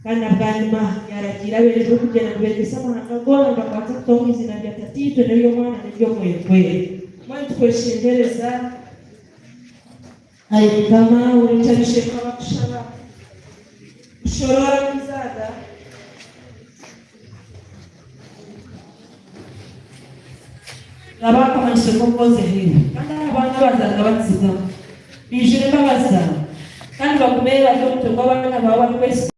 Kandi na bwanyima yaaragiira abeegi be kugyenda nibeegyesa amahanga goona nibakwatsa kuta omu iziina rya Tataitwe n'ery'Omwana n'ery'Omwoyo Orikwera. Mbwenu tukweshengyereza, ai Mukama, orekye ab'eishe-emwe abakushaba kushoroora amaizi aga. Gaba akamanyiso k'okwoza ebibi, kandi aha baana abazaarwa batsigaho, baijure embabazi zaawe, kandi bagume bari omutwe gw'abaana baawe abarikwesiga.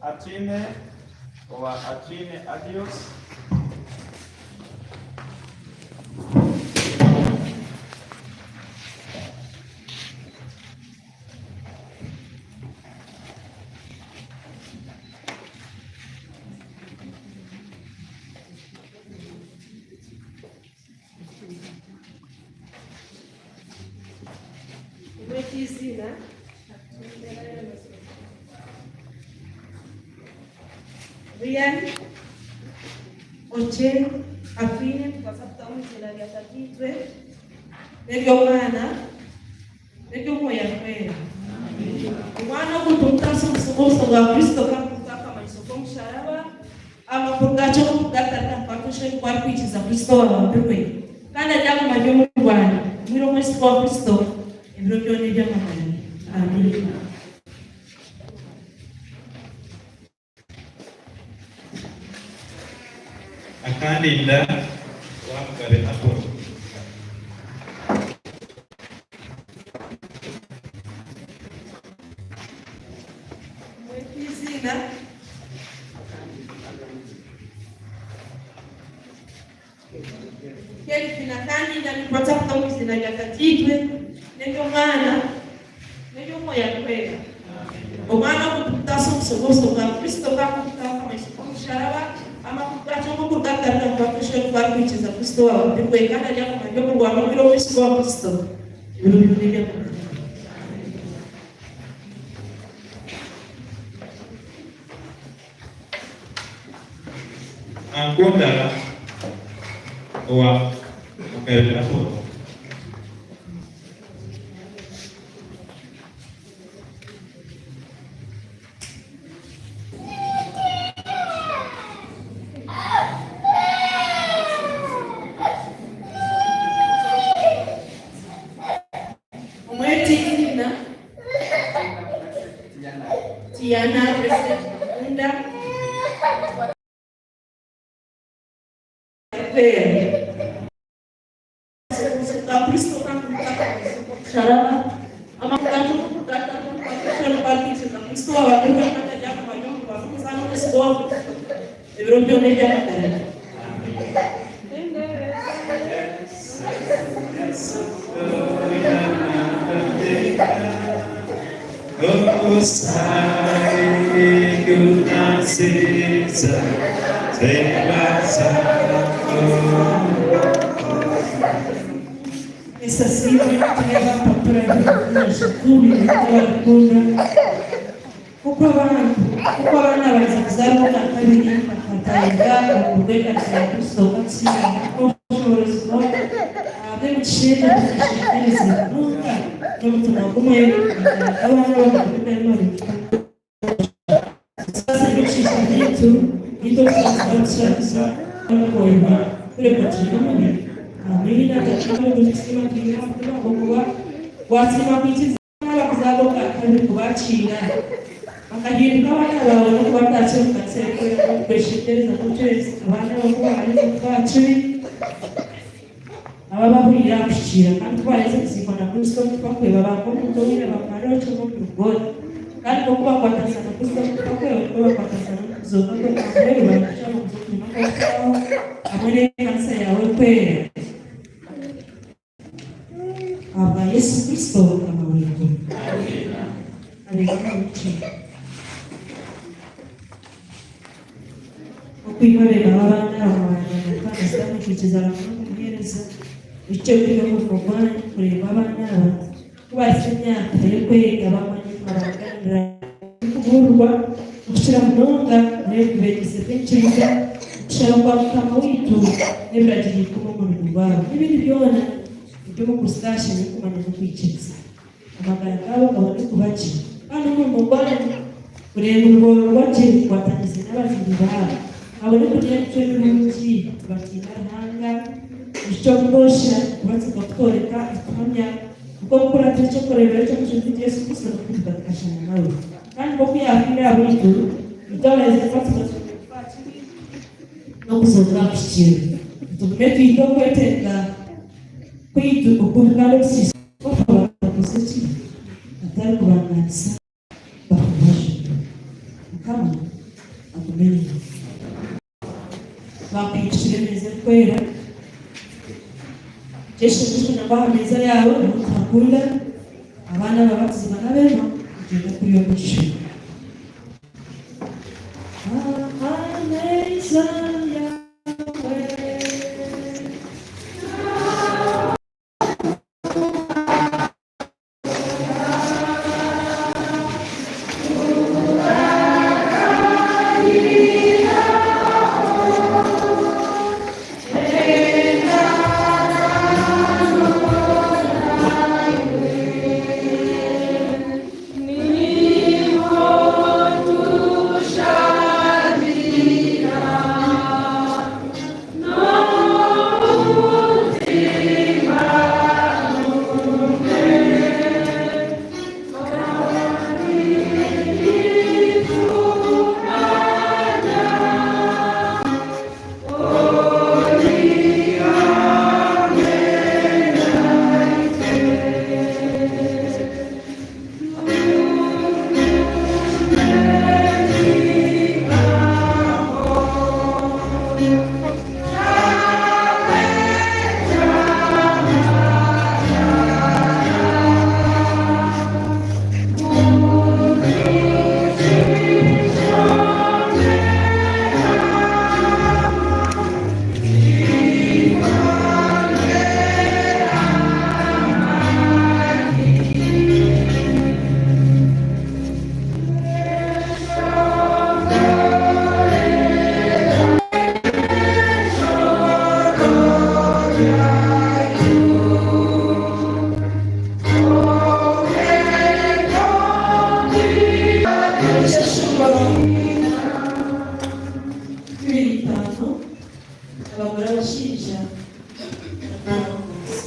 Atwine owa Atwine Adios. Omwete eiziina. Brian Oche Atwine nitubaasa kutaho omu iziina rya Tataitwe n'ery'Omwana n'ery'Omwoyo Arikwera. Omwana ogu nitumutaasa omu buso bwa Kristo kandi tumuta akamanyiso k'omusharaba. Amakuru gaakyo nk'oku gatari aha kukwata ku arikwikiriza Kristo owabambirwe, kandi aryaguma ari omurwani omwira omwesigwa wa Kristo ebiro byona eby'amagara ge. Amiina. Akandinda owa Mugabe Apollo. Mwete eiziina. Kelvin akandinda nimbaasa kuta omu iziina rya Tataitwe n'ery'Omwana n'ery'Omwoyo Arikwera. Omwana ogu tumutaasa obuso bw'obuso bwa Kristo kandi tumutaho akamaiso k'omusharaba. Amakuru gaakyo nk'oku gatari niguba kusha ku arikwikiriza Kristo owabambirwe kandi aryaguma ari omurwani omwira omwesigwa wa Kristo ebiro byona eby'amagara ge. Ankunda owa Mugabe Apollo. Omwete eiziina. Tiana Blessed Akunda. Ebiro byona eby'amagara ge. Esasiibwe kureeba empapura abarikukunda Nk'oku abantu, nk'oku abaana baheza kuzaarwa obwakabiri bakataahiga omu rw'ekanisa ya Kristo, bakasiima obushoboorozi bwona ahabw'emigisha egi obutashemereze munonga n'omutima gumwe bakatandika abaana bakarugayo Obusaasi bw'ekibi kyaitu, itwe obusaasi bwatushakiza n'okuhwerwa kureka turi n'omubiri. Amiina. Tata turikusiima twine aha mutima ahabw'okuba wasiima kwikiriza Abakuzaarwa obwakabiri kubakiira, bakahinduka abaana baawe n'okubataasya omu kanisa erikwera n'okukweshengyereza n'obucureezi abaana abo ku baaheza kuba aha kibi, abo abahuriire aha kuhikiirira kandi ku baaheza kuziikwa na Kristo omu kufa kwe, baba nk'omuntu owaira bamumariraho kimwe omubiri gwona. Kandi nk'oku bakwatanisa na Kristo omu kufa kwe, nikwo bakwatanisa n'omu kuzooka kwe, nambwenu barikushaba kuza omu kunywa kw'okutaho hamwe n'ekanisa yaawe erikwera. Ahabwa Yesu Kristo Mukama waitu. Amiina. Okwiha abeena b'abaana abo baanyagaruka sitaane kwikiriza Ruhanga kumuheereza. Ekyo kiri omurimo gwanyu kureeba abaana aba ku bahika emyaka y'okwega bamanya nibabagambira kubuurirwa okukira munonga n'ebikubeegyesa eby'enyikiriza, okushaba kwa Mukama waitu. n'ebiragiro ikumi omurimo gwabo n'ebindi byona ebi Omukristaayo ashemereire kumanya n'okwikiriza. Amagara gaabo gabone kuba gye kandi omurimo gwanyu kureeba ngu gwororwa gye gukwataniise n'abazaire baabo babone kugira emicwe mirungi, nibatiina Ruhanga. Ekyo obutoosha nikubaasika kutworeka ekituhamya nk'okukuratira eky'okureeberaho ky'Omucunguzi Yesu Kristo n'okutuga tukashana nawe. Kandi nk'oku yaafiire ahabwaitu, itwe abaherize kubatizibwa twine kufa aha kibi n'okuzooka aha kuhikiirira. Tugume twite okwetenga kwaitu okubi kandi okusiisa kwaitu abatakoze kibi hatari kubangaanisa bakubajune. Mukama agume naimwe. Bakwikukire emeeza erikwera. Kyeshemezibwe nangwa aha meeza yaawe ahu tuhakunda. Abaana ababatizibwa n'abeema nigyenda kurya omugisha. Aha meeza yaawe. Bibiri itaano abagore abashaija bataano omu nsi.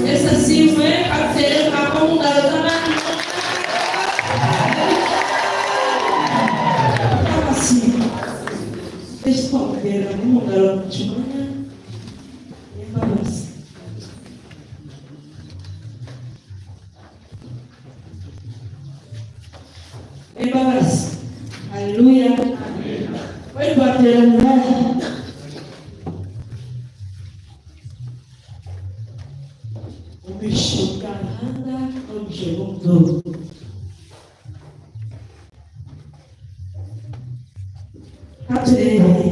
Yesu asiimwe atuteere Ruhanga omu ngaro z'amaani Abasiima eki twamuteereramu omu ngaro nikimanya n'embabazi. Embabazi. Haleluya. Wewe twateeranira omu maisho ga Ruhanga n'omu maisho g'omutooro. Ka tureebe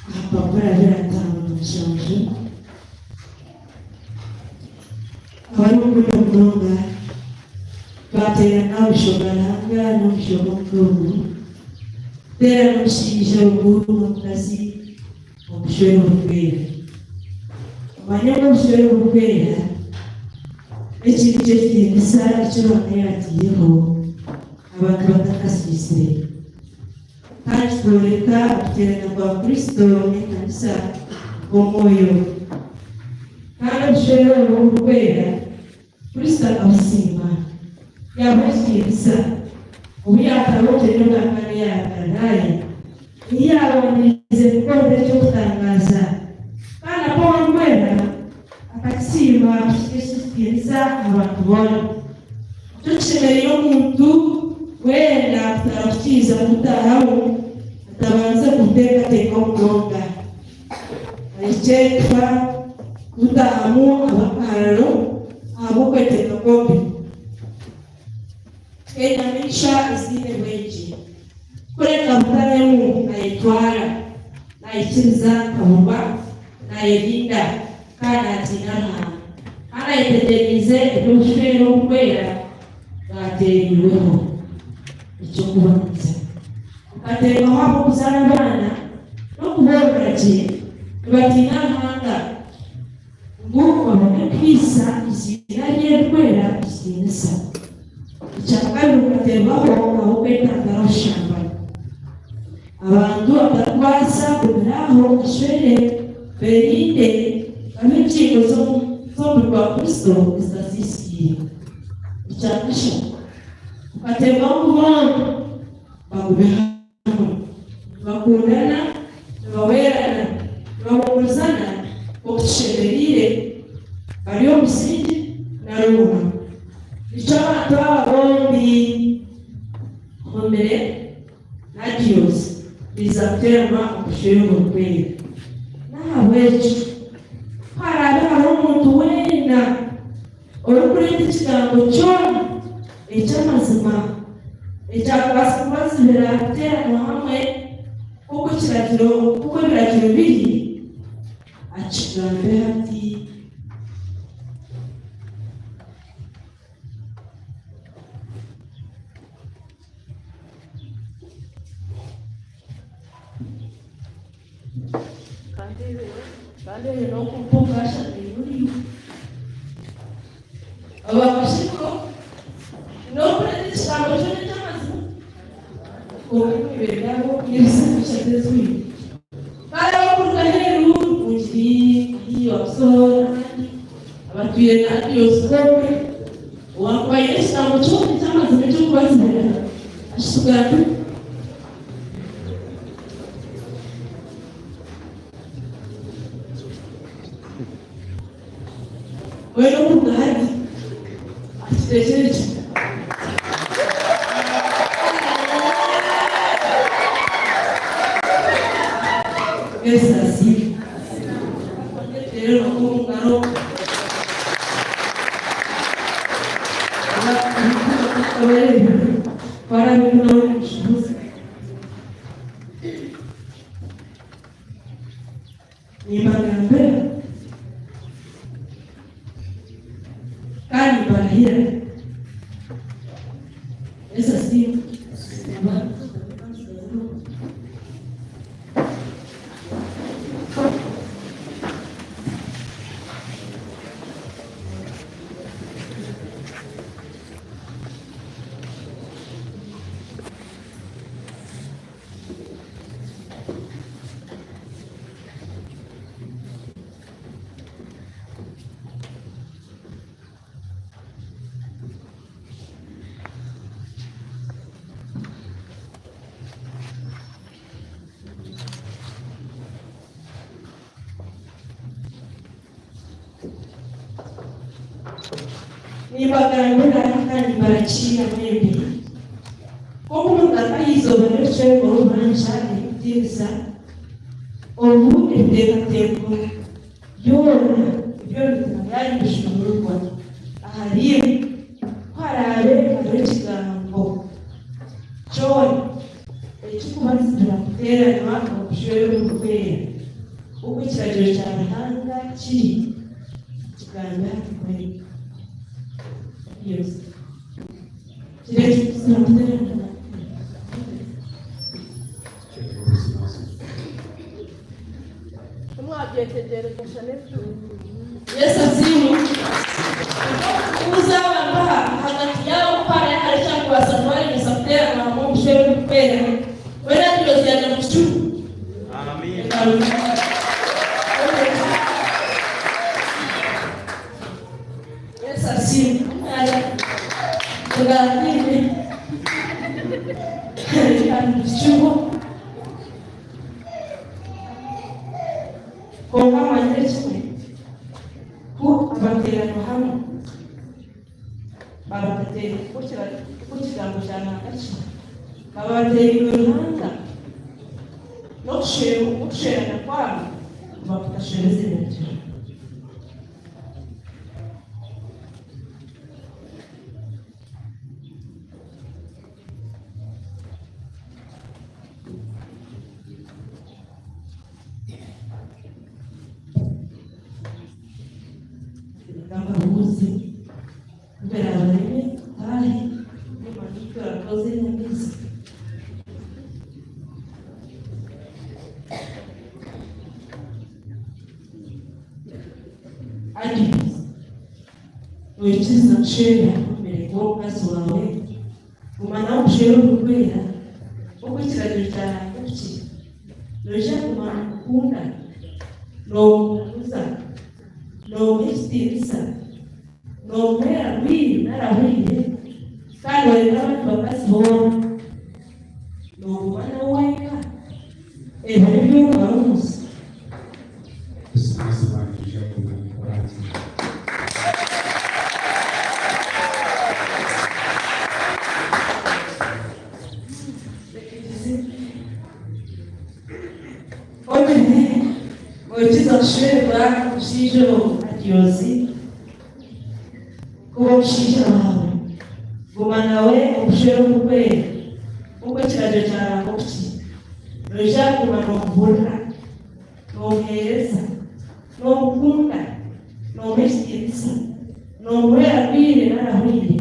aha mpapura 57. Abarikukunda munonga twateerana omu maisho ga Ruhanga n'omu maisho g'omutooro, teerana omushaija ogu n'omukazi omu bushwere oburikwera. Omanye ngu obushwere oburikwera n'ekintu ky'ekitiinisa eki Ruhanga yaataireho abantu batakasiisire. Kandi kitworeka okuteerana kwa Kristo n'ekanisa nk'omwoyo. Kandi obushwere obu oburikwera Kristo akabusiima, yaabuha ekitiinisa, obu yaataaha obugyeni obwa Kaana eya Galilaaya, ei yaabandiriize kukorera eky'okutangaaza. Kandi nabwo Orikwera akakisiima kukiha ekitiinisa aha bantu boona. Nikyo kishemereire omuntu weena kutarahukiiriza kubutaahamu atabandize kubuteekateekaho munonga. Ahikye kufa kubutaahamu ab'akahararo ahabw'okwetenga kwombi. Enyamaishwa eziine bwengye, kureka butaremu naayetwara, naikiriza nkaburwa, naayerinda, kandi naatiina Ruhanga, kandi ayetegyereize eby'obushwere oburikwera bwateereirweho. Eky'okubanza, bukateebwaho ab'okuzaara abaana n'okuboorora gye nibatiina Ruhanga, ngu babone kuhaisa eiziina rye eririkwera ekitiinisa. Ekya kabiri, bukateebwaho ahabw'okwetantara obushambani. Abantu abarikubaasa kugumira aho bashwere berinde babe engingo z'omubiri gwa Kristo ezitasiisikaire. Ekya kashatu, bukateebwaho ngu boona bagume hamwe, nibakundana, nibahwerana, nibahuumurizana nk'oku kishemereire, bari omu busingye nari omu bunaku. Nikyo abantu aba bombi Homere Nagios biiza kuteerwa obushwere oburikwera. N'ahabw'ekyo, ku haraabe hariho omuntu weena orikureeta ekigambo kyona eky'amazima ekyakubaasa kubazibira kuteeranwa hamwe nk'oku ekiragiro nk'oku ebiragiro biri, akigambe hati. Kandi n'okumpa obwashameire oriyo. Abakashiko n'okureeta ekigambo kyona eky'amazima kwonka emibiri yaabo n'ebishanisha by'ezwire. Kare abakuruga aheeru Bugiri, Wakiso n'ahandi abatwire na Antiyosikope owaakuba aine ekigambo kyona eky'amazima eky'okubazibira akitugambire. Mbwenu okuruga hati akiteekyere kimwe. Yesu asiimwe. Rero omu ngaro. Nimbagambira kandi nimbarahira. Yesu asiimwe. Nimbagambira kandi nimbaragiira mwembi, nk'oku mugaruka aha izooba ry'orucweko rw'orubanja ery'okutiinisa, obu ebiteekateeko byona eby'omu mitima yaanyu bishuuruurwa ahariimwe, ku haraabe hariho ekigambo kyona ekirikubazibira kuteeranwa omu bushwere oburikwera, oku ekiragiro kya Ruhanga kiri, kigambe hati mbwenu. Yesu. Kiri ekirikuzira kuteerana. Yesu asiimwe. Kubuuza abantu aha ahagati yaabo ku hariyo ahari ekyakubaasa kubaremesa kuteerana hamwe omu bushwere oburikwera. Weena Kirozi yaaza mu kicumu. Yesu asiimwe. Tugaaniire. Kandi kicumu. Kwonka manyire kimwe ku abateeranwa hamwe baba batateire oku ekigambo kya Ruhanga kiri, baba bateereirwe Ruhanga, n'okushwerana kwabo kuba kutashobeza ebiragiro. Ababuuzi birabareme tutahe turatoza enyamaizi. Agnes, noikiriza kushwera omubiri gw'omukazi waawe Guma nawe obushwere oburikwera, nk'oku ekiragiro kya Ruhanga oku kiri. Noija kuguma noomukunda, noomukuza, noomuha ekitiinisa, noomuhwera bwire nari ahuriire, kandi oreka abandi bakazi boona. Nooguma nawe wenka ebiro byona ori omu nsi. Buzimazima niinyija kuguma ninkora gye. Omene oikiza kushwerwa omushaija ogu Atiosi kuba omushaija waawe. Guma nawe obushwere oburikwera nk'oku ekiragiro kya Ruhanga oku kiri. Noija kuguma noomuhurira. Noomuheereza, noomukunda, noomuha ekitiinisa, noomuhwera bwire nari ahuriire,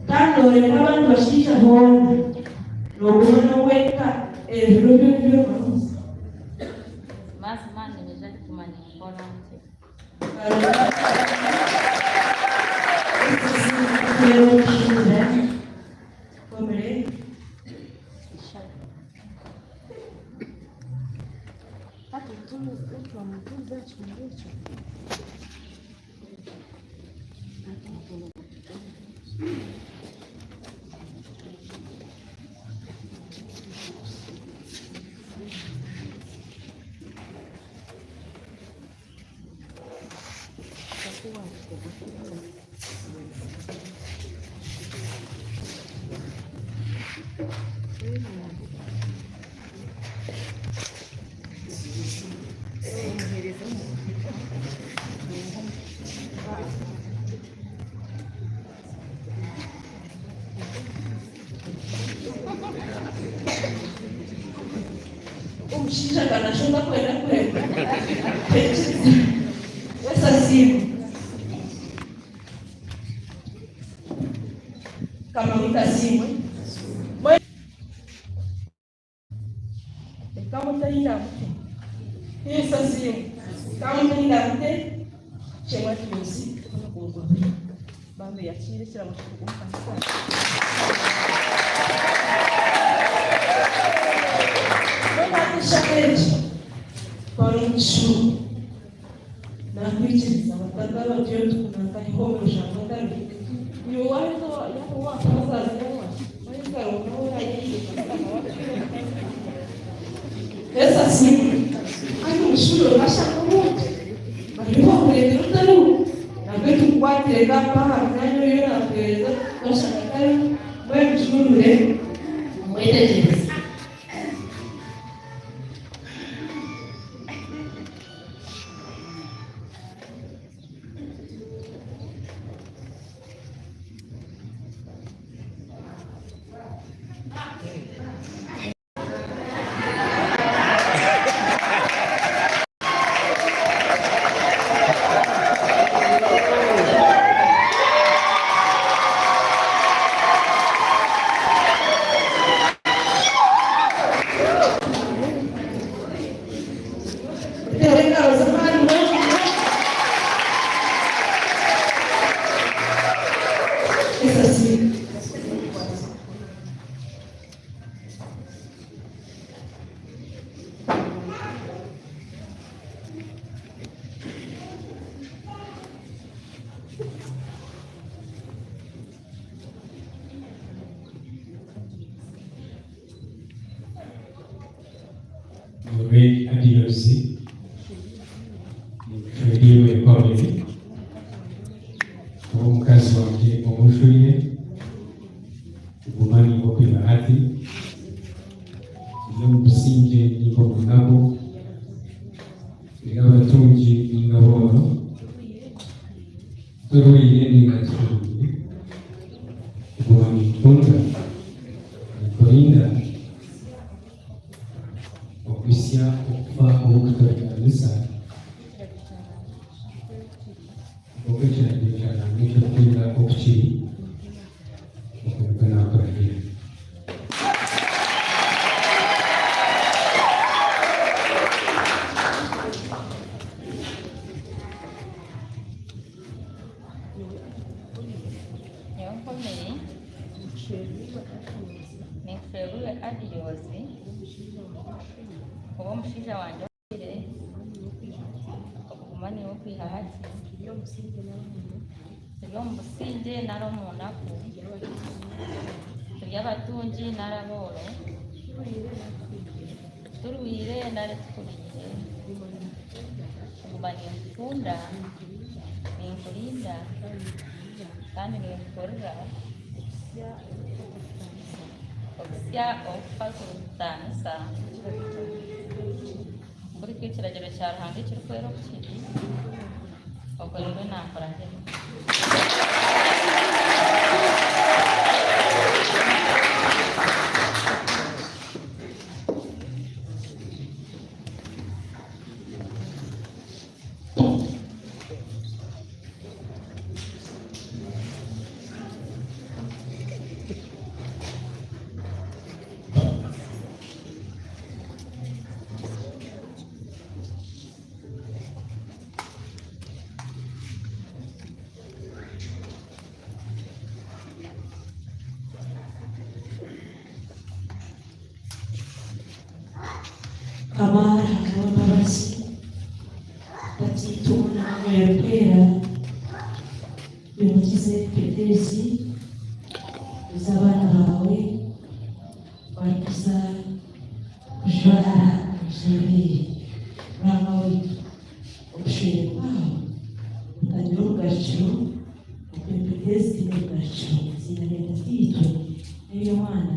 kandi nooreka abandi bashaija boona, nooguma nawe wenka ebiro byona ebi orimara omu nsi. Mazima niinyija kuguma ninkora ntyo. Omushaija akanashwa otakwenda kwenda. Yesu asiimwe. Mukama waitu asiimwe. Kamutahinda mute. Yesu asiimwe. Kamutahinda mute. Shemwa tuzi. Bambe yakire ekirabo ky'okuruga omu kanisa. Mbwenu hati eshaaha egi twari omu kishuubo. Nakwikiriza batata batyo tukunankahiho omu rushango otari. Iwe waheza yaaba owakabazaazirwa waheza okaba orayeyeta. Yesu asiimwe. Kandi omushuura orashanga omuntu bariyo bakureetera otariho nabwe tukukwatire kapa aha mwanya oriyo nakuheereza twashanga atariho mbwenu tushuurure omwetegyereze. Muteere engaro z'amaani mwena. Yesu asiimwe. Nyowe Adios ninshweriirwe Komini kuba omukazi wangye ou nshweire kuguma ninga okwiha hati turi omu busingye ninga omu bunaku turi abatungi ninga abooro turwaire ninga tuhuriire kuguma ninkukunda ninkurinda Okuhitsya okufa obu kutorekaanisa, nk'oku ekiragiro kya Ruhanga ekirikwera oku kiri, okwo nikwo naakuragiira. Nyowe nkomire, ninkusherura Adios kuba omushaija wangye ofiire, okuguma naiwe okwiha hati, turi omu busingye nari omu naku, turi abatungi nari abooro, turwaire nari tukuriire, kuguma ninkukunda, ninkurinda kandi ninkuhurira okuhitsya okufa kurikutaanisa, kureka ekiragiro kya Ruhanga ekirikwera oku kiri, okwo nikwo naakurahira. Mukama Ruhanga w'embabazi, Tataitwe na Mwoyo Arikwera, oimukize empeta ezi ez'abaana baawe barikuza kujwara omu Ruhanga waitu, obushwere bwabo butagira obugabe. obugarukiro, okwo empeta ezi tihaine obugarukiro. Omu iziina rya Tataitwe n'ery'Omwana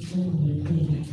n'ery'Omwoyo Orikwera.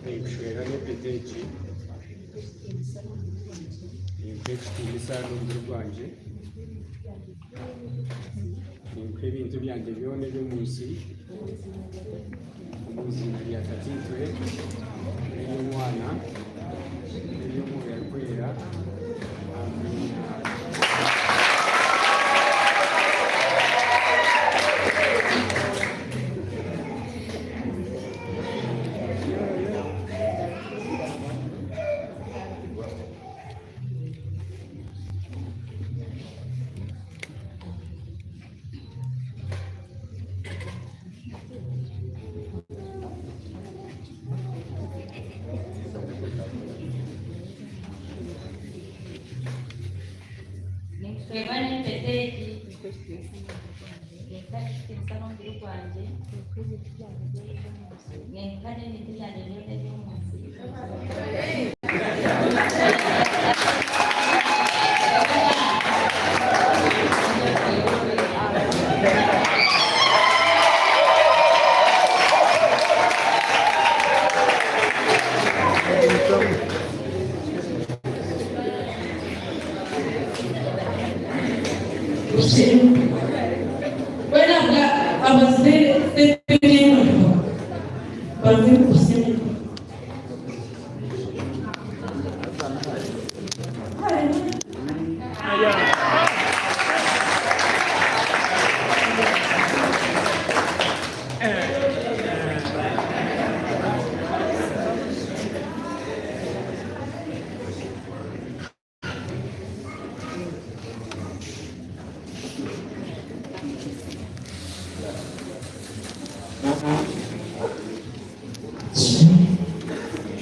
Ninkushwera n'empeta egi, ninkuha ekitiinisa n'omubiri gwangye, ninkuha ebintu byangye byona eby'omu nsi, omu iziina rya Tataitwe n'ery'Omwana n'ery'Omwoyo Arikwera. Amiina. Ninkushwerwa n'empeta egi, ninkuha ekitiinisa n'omubiri gwangye, ninkuha n'ebintu byangye byona eby'omu nsi.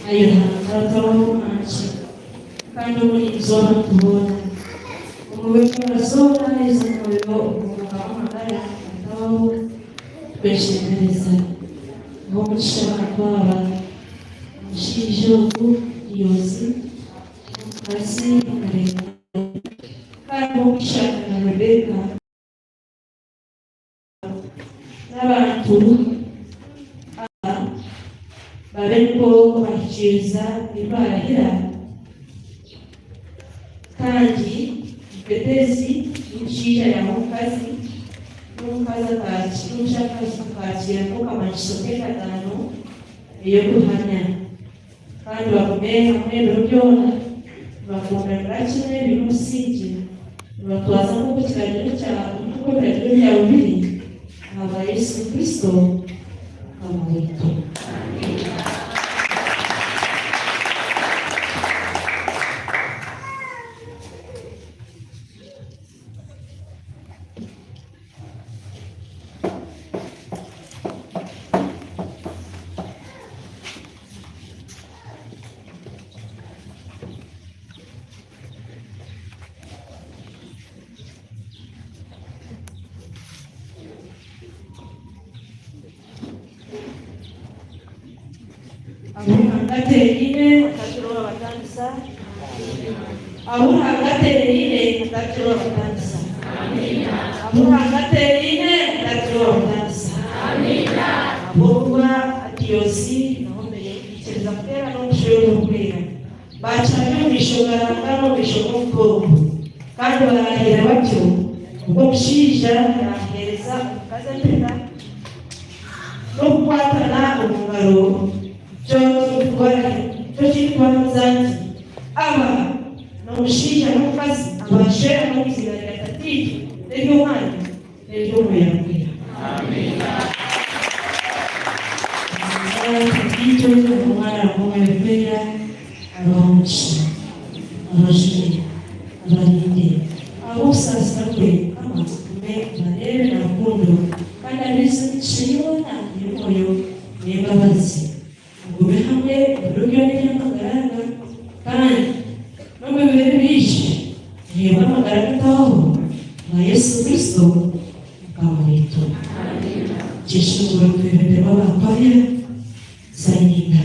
Ai Ruhanga otabaho omuhangi kandi omurinzi w'abantu boona, omubi engaro zoona ez'omwoyo omuka w'amagara agatabaho, tukweshengyereza ohe omugisha abantu aba, omushaija ogu Yosi n'omukazi Rebeka, kandi ohe omugisha na Rebeka. N'abantu aba babe nikwo bahikiiriza ebi baarahira, kandi empeta ezi n'omushaija yaaha omukazi, n'omukazi akaakiira nk'akamanyiso k'endagaano ey'okuhamya. Kandi bagume hamwe ebiro byona, nibakundanira kimwe baine obusingye, nibatwaza nk'oku ekiragiro kya nk'oku ebiragiro byawe biri, ahabwa Yesu Kristo Mukama waitu. Abu Ruhanga ateeraine hatagira owaabatandisa. Abu Ruhanga ateeraine hatagira owaabatandisa. Abu Ruhanga ateeraine hatagira owaabatandisa. Ahabw'okuba Atiosi naho mbere y'okwikiriza kuteerana omushwera orikwera, baakihamya omu maisho ga Ruhanga n'omu maisho g'omuka ogwo, kandi baarahira batyo, ogwo omushaija yaaheereza omukazi empeta n'okukwatana omu ngaro, Nikyo kirikubahamiza nti, Aba n'omushaija n'omukazi abaashwerana omu iziina rya Tataitwe. n'ery'Omwana, n'ery'Omwoyo Arikwera. Tataitwe, Omwana n'Omwoyo Arikwera abahe omugisha, abajune, abarinde. Ahabw'okusaasira kwe Mukama agume abareebe na rukundo kandi abaize emigisha yoona ey'omwoyo n'embabazi. Mugume hamwe ebiro byona eby'amagara aga, kandi n'omu biro ebiriija muheebwe amagara agatahwaho ahabwa Yesu Kristo Mukama waitu. Kyeshongoro kwebemberwa aba kwaya Sayininga.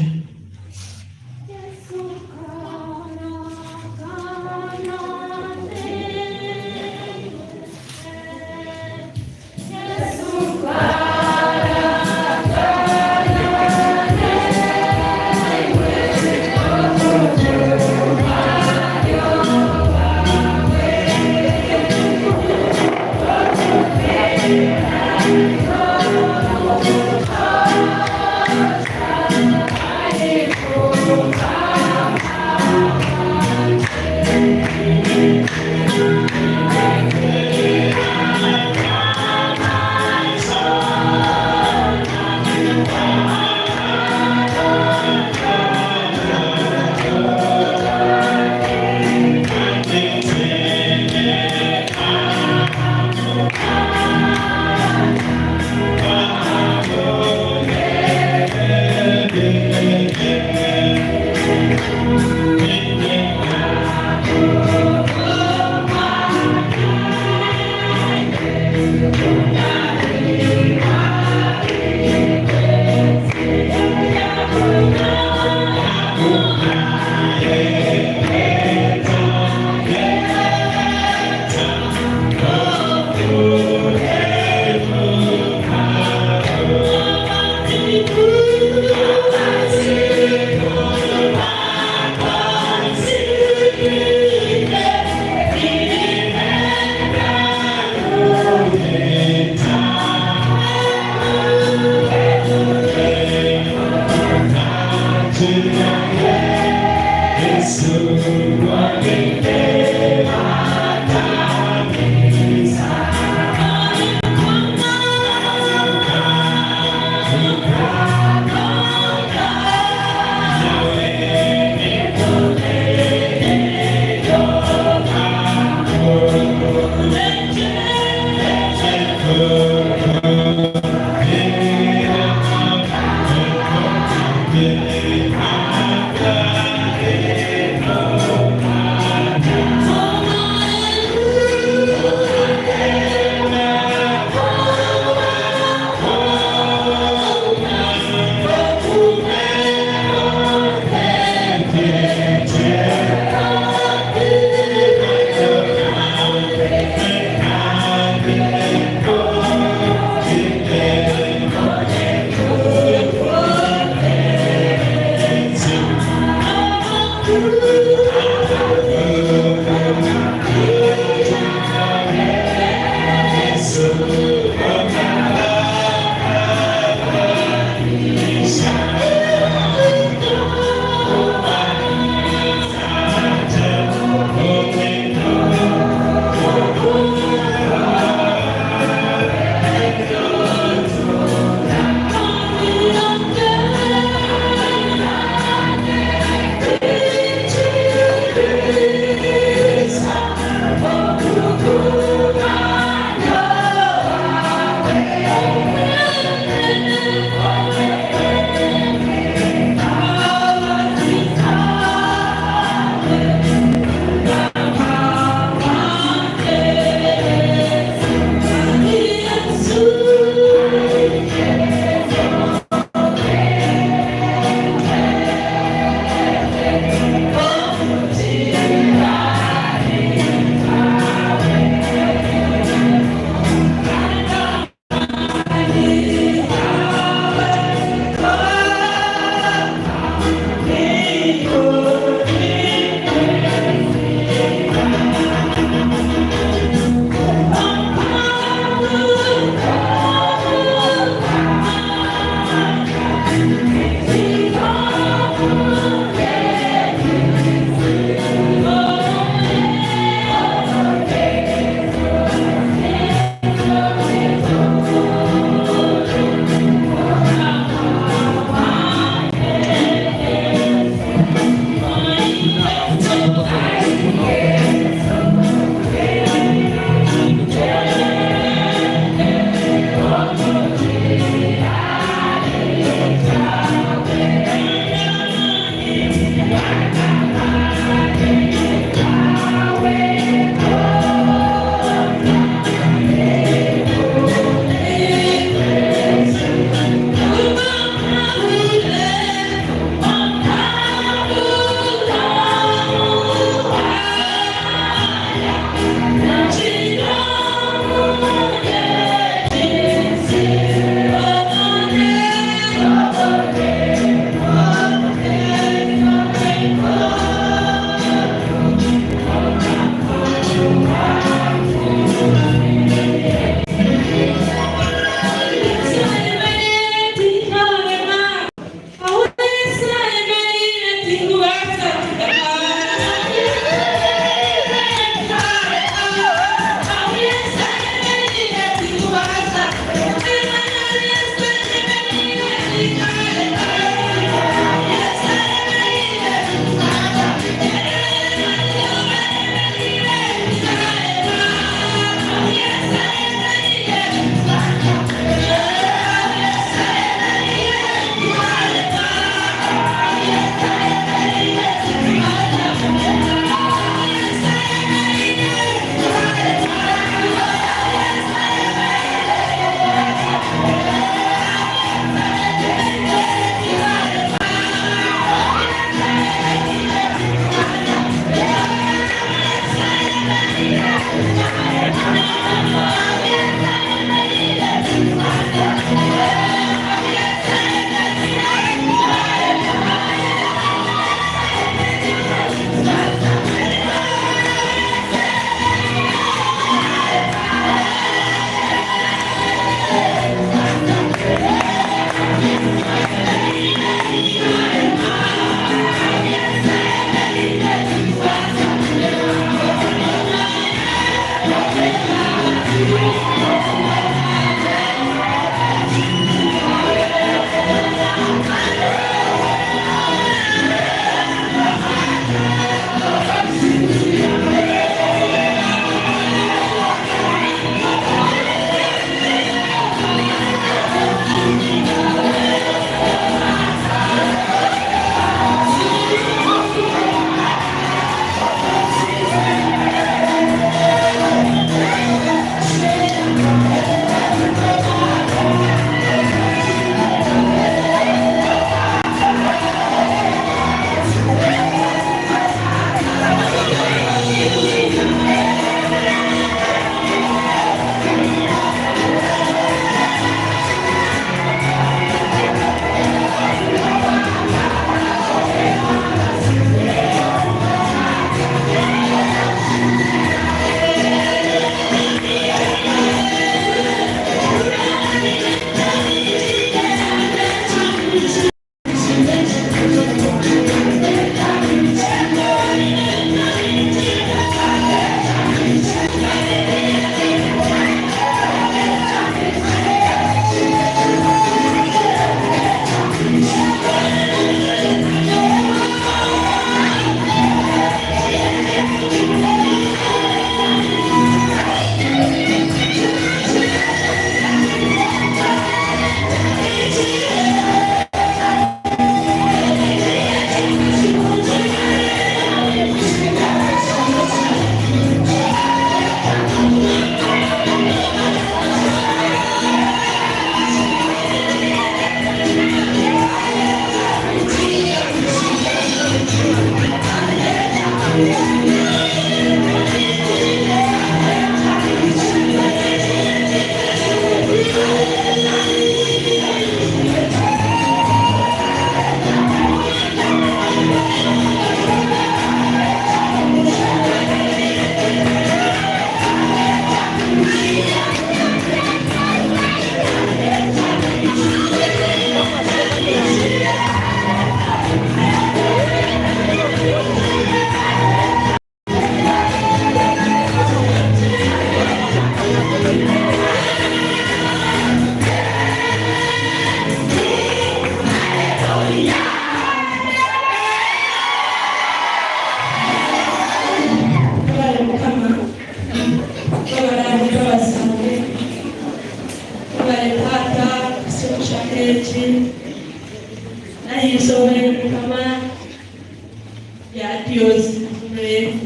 Asiimwe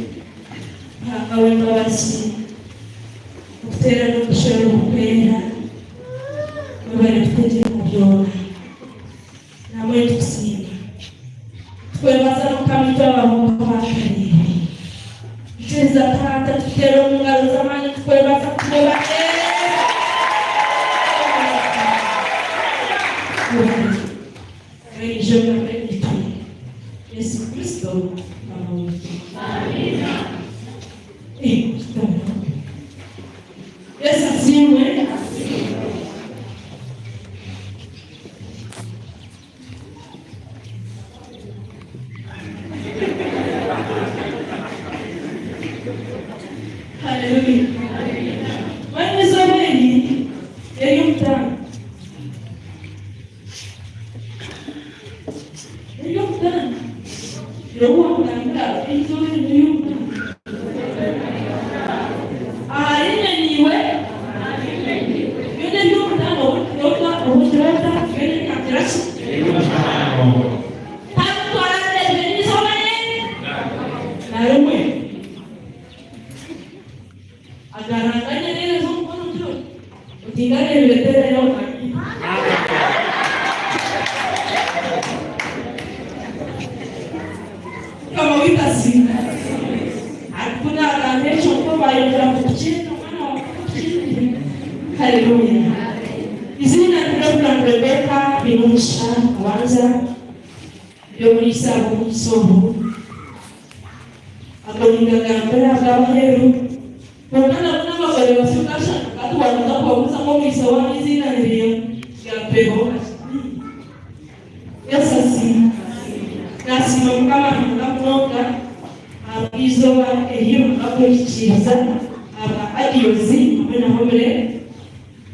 Ruhanga w'embabazi okuteerana omushoro ogukwera webare kutegyeka byona namwe nitukusiima tukwebaza mukama itwe abahungu abakareebe ikiriza taata tukuteere omu ngaro z'amaani tukwebaza kutuba Mwija ogabe itwe Yesu Kristo Mukama waitu. Eh, Yesu asiimwe. Haleluya. Mwene izooba eri ery'omutaano. Ery'omutaano. Reeba owakugambira eizooba eri n'ery'omutaano. Ahari inye naiwe, byona eby'omutaano obu obuturoota byona ebyagira ki? Tarikutwara ndeebe n'eizooba rye na rimwe. Agaranganya n'ereeza omukono gwe oti ngareebire teerayo amiina. Mukama waitu asiimwe. Ku naagamba ekyo nikwo baayongyera kukukyeta omwana wa Mukama okukyetire. Haleluya. Eiziina ni Rev. Rebecca Binomugisha Kabanza, ndi omuriisa w'omuriisa ogu. Ago ningagambira ag'abaheru. Kwonka nabwo n'abagore basyo okashanga ka tiwaruga kubabuuza ngu omwitsyo waanyu eiziina ni riiha, Gampeho. Yesu asiimwe. Naasiima Mukama Ruhanga munonga ahabw'eizooba eri Ruhanga kuhikiiriza aba Adiozi hamwe na Homire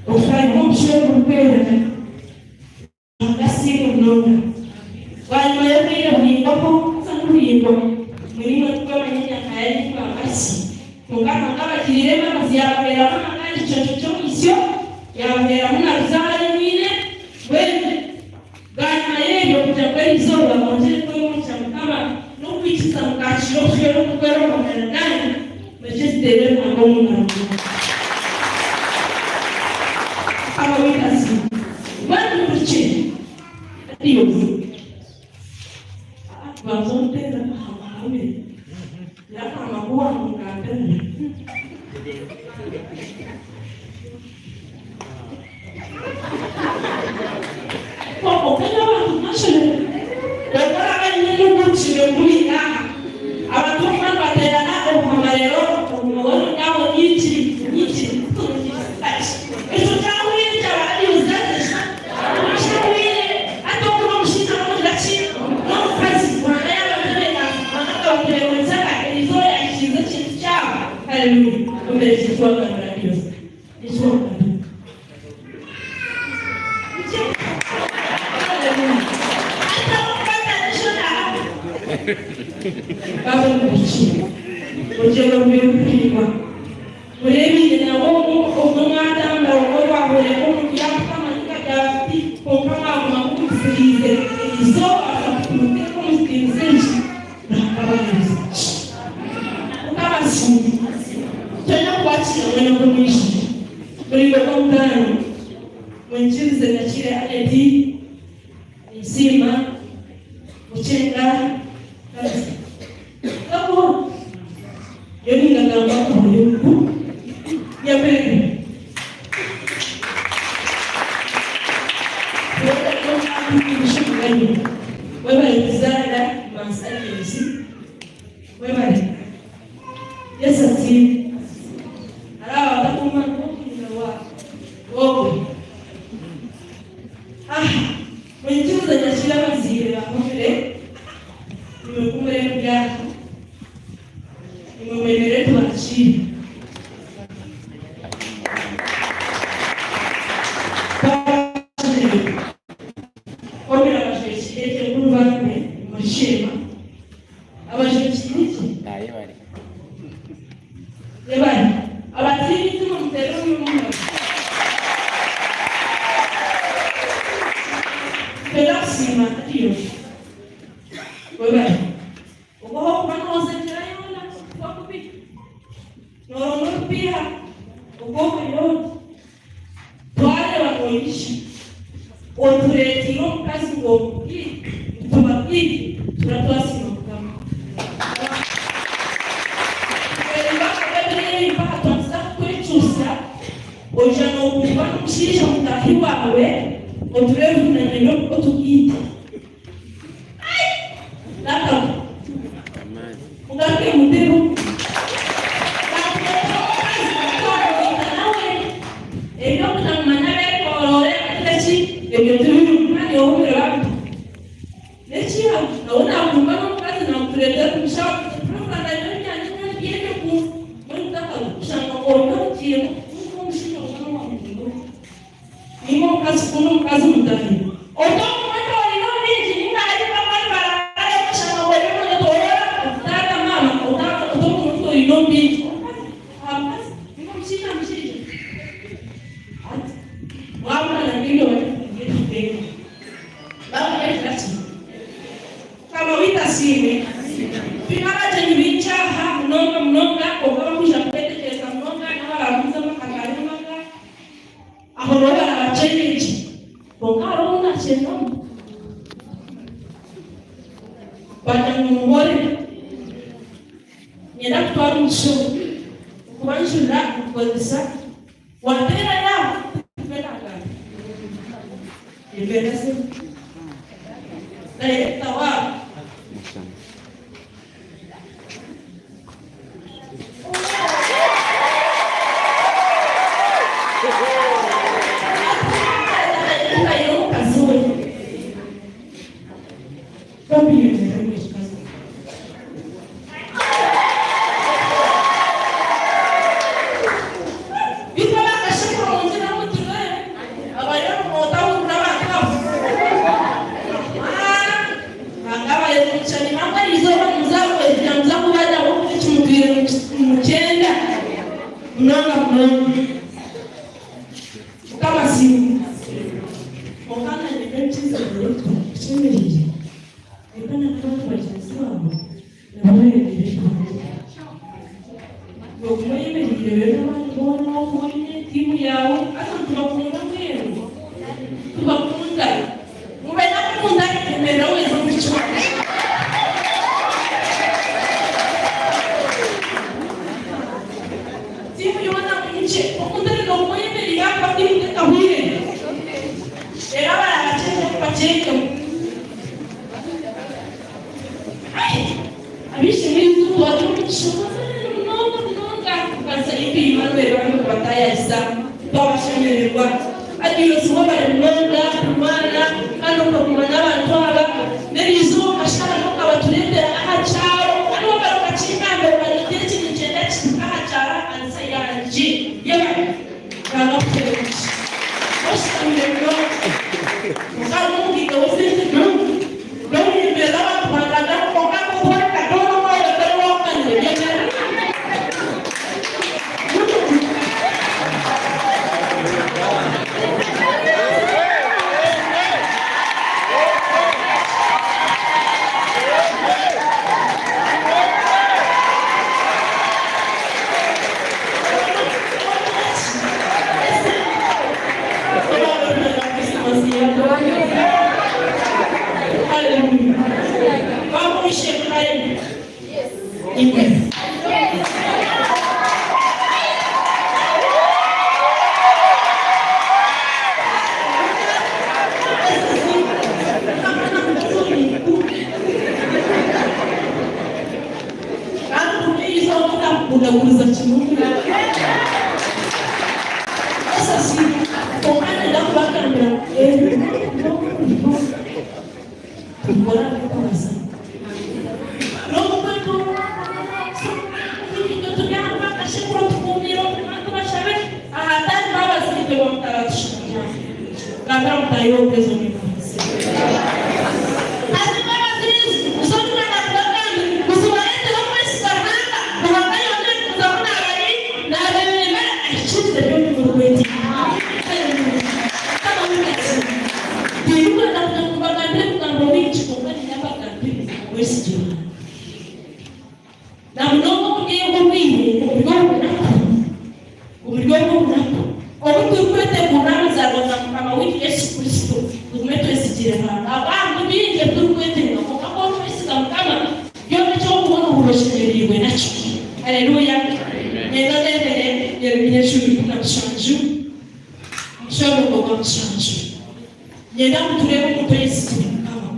okutandika obushwere oburikwera. Ruhanga asiimwe munonga. Bwanyima y'obwire buraingwaho, haza n'oburaingwa, muriimwe tibwamanya emyaka yaanyu ku bamazire. Kwonka Ruhanga abagiriire embabazi yaabaheeramu amagara ekiconco ky'omwitsyo, yaabaheeramu na ruzaaro ei mwine mbwenu. Bwanyima y'ebyo kugira ngu eri izooba mwongyere kwehurikira Mukama n'okwikiriza mukakiira obushwere oburikwera omu magara gaanyu, murekye tuteere Ruhanga omu ngaro munonga. Mukama waitu asiimwe. Mbwenu muhurikye. Adios. Banza omuteerere akahama kahumire. Gira akahama ku waamugambira. Okanya abantu mwashemererwa. Kwonka oraba aine n'ogurukire kubi aha. Abantu bokuba nibateerana obuhama reero obuhama bwona bwabo nyikiri nyikiri Ekyo kyahweire kyaba adios Kyahweire hati ogu n'omushaija n'omugira ki n'omukazi Ruhanga yabatebeeka Ruhanga akabatebeekanisa aka erizooba yahikiiriza ekintu kyabo Hallelujah Omubeegi eki wagambira adios Eki wagambira Baba omubiiki orugyendo rubire ruraingwa mureebiire nabwo obwo mwatambura obwo rwahwereka omuntu yaakukama ninga byaba biti kwonka mwaguma mugumisiriize erizooba muteeka omu kitiinisa eki Ruhanga abaheereza Mukama asiimwe Twena kubakiira mwena ogu omwija Muringo gw'omutaano Munyikirize nyakiire Annet Ninsiima Mukyenga Tabitha Kakuho Nyowe ningagamba oburyo obu Nyamwebwe Webare kuzaara Manzi Agnes Webare Yesu asiimwe. Hariho abatakumanya omuhendo gw'ogwe. Ah, munyikirize nyakire abazaire bahumire, imwe ku muri aha, imwe mwemere tubakire. Twabashemererwa. Homire abajwekiire enkuru bamwe murishema. Abajwekiire ki? Nayebare. Yebare. Abatiine emitima muteere omu ngaro. Twenda kusiima Adios. Webare. Ogu ahokuba nooza engyera yoona. Otupiiha ogw'ohurira oti, Twareeba noija, otureeteire omukazi ngu omubwire, ngu tubabwire, tura twasiima Mukama. Mpaka kwekyusa, oija nokumbwa n'omushaija mutaahi waawe, otureevunanire otugaite. Ai! N'akabi. Mugaruke mutebe. Baakureetera omukazi bakwamugaita nawe. Eby'okutamanya beetooroore bagire ki? Ebyo tibirimu kandi ohurire babita. N'ekiha nawe naakumba n'omukazi naakutureetera omugisha Niiwe omukazi kunu omukazi mutahi. Otokumanya oyine obwingi ninga hariho abandi barabare kushanga ngu ori omunyetoroora taata maama otokumanya oyine obwingi omukazi aha mukazi ninga omushaija aha mushaija ati mwabugana nkaimwe bari bakureetera ki? Mukama waitu asiimwe. Twine abagyenyi baingi aha munonga munonga kwonka abakwija kwetegyereza munonga n'abaraguze amaka ga Ruhanga. Aho niho barabakyenire gye. Kwonka hariho ou naakyengamu. Bagira ngu muhorere. Niinyenda kutwara omugisha ogu okubanjurira okukozesa waateera yaaba nikwo naagamba. Embeera zimwe. Dayirekita waabo. Ruhanga abahe omugisha nimanya erizooba nimuza kwezira nimuza kuba nabo eki mutwire nimukyenda munonga munonga. Mukama asiimwe. Kwonka nanye nyowe ekinsemeriire kushemereire reka na n'abandi bagyenzi baawe nabo beemereire eby'okurya. Nooguma oyemereire reero n'abandi boona wakuba oine tiimu yaawe haza nitubakunda mbwenu tubakunda. Mube n'akunda emerera weza omu kicweka. Tiimu yoona mwije okundane nokuba oyemereire ahakuba tiimu tekahwire. Reero abaraabakyenge mubakyengeho. Ai! Ab'eishe-emwe eriizooba twatuma omugisha gw'amaani munonga munonga kubaasa itwe Emmanuel bamwe kubataayaayisa twabashemererwa. Adios webare munonga kurwana kandi okaguma n'abantu aba. N'eriizooba okasharaho okabatureetera aha kyaro kandi webare okakingambira okanyeeta eki nikyenda kihike aha kyaro aha kanisa yangye. Yebare. Ruhanga akutere omugisha. Oshutamire munonga. Kwonka harimu omugaiga w'esente nungi. N'okuyemerera abantu bangana kwonka nk'okworeka toona omwoyo otari ow'okumanyire by'emere. Kandi kubiiha omutakugaguriza kimwe. Yesu asiimwe. Kwonka niinyenda kubagambira ngu ebyo tubikore ahabw'okubaasa. Gambira mutaahi waawe ngu ezo n'embabazi. Na munonga omuri obu obwire oburi obunaku. enzaarwa za Mukama waitu Yesu Kristo, tugume twesigire Ruhanga. Ahabw'aha hariho bingi ebi turikwetenga, kwonka ku orikwesiga Mukama, byona eki orikubona ohurira oshemereirwe nakyo. Haleluya! Nyenda ndebere Yeremiya eshuura 17, omushororongo gwa mushanju. Nyenda ngu tureebe omuntu oyesigire Mukama.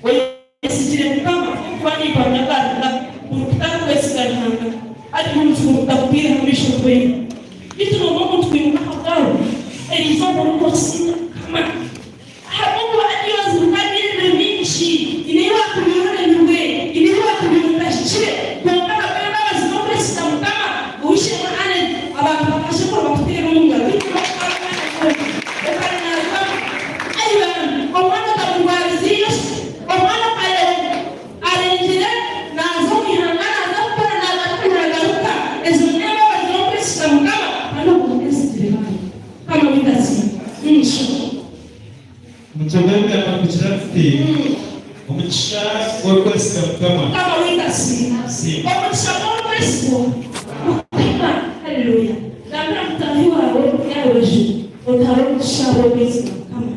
Oyesigire Mukama ahabw'okuba nimpamya bwa Ruhanga buri kutarikwesiga Ruhanga hati n'omuzigu gutakuteire aha maisho twena. Beitu nooba omuntu kwimuka aha bwawe eriizooba orimu okusiima Mukama ahabw'okuba hati ozibuka ebiro bingi haine ei waakubaire oremirwe, haine ei waakubaire otahikire kwonka ahabw'embabazi n'okwesiga Mukama ow'eishe-emwe Allen abantu bakashekura bakuteera omu ngaro beitu bakutwara omwanya gwona okarinarugamu. Ai bambi omwana otamurwarize eiroso. Omwana akareeba arengire naaza omu ihanga naaza kukora naagaruka naagaruka. Ezo n'embabazi n'okwesiga Mukama kandi ogwo omwesigire bambi. Mukama waitu asiimwe. Sho. Omutwe gw'ebigambo nigugira guti, Omugisha gw'orikwesiga Mukama. Mukama waitu asiimwe. Asiimwe. Omugisha gw'orikwesigwa Mukama. Haleluya. Gambira mutaahi waawe ori aha rubaju oti hariho omugisha gw'okwesiga Mukama.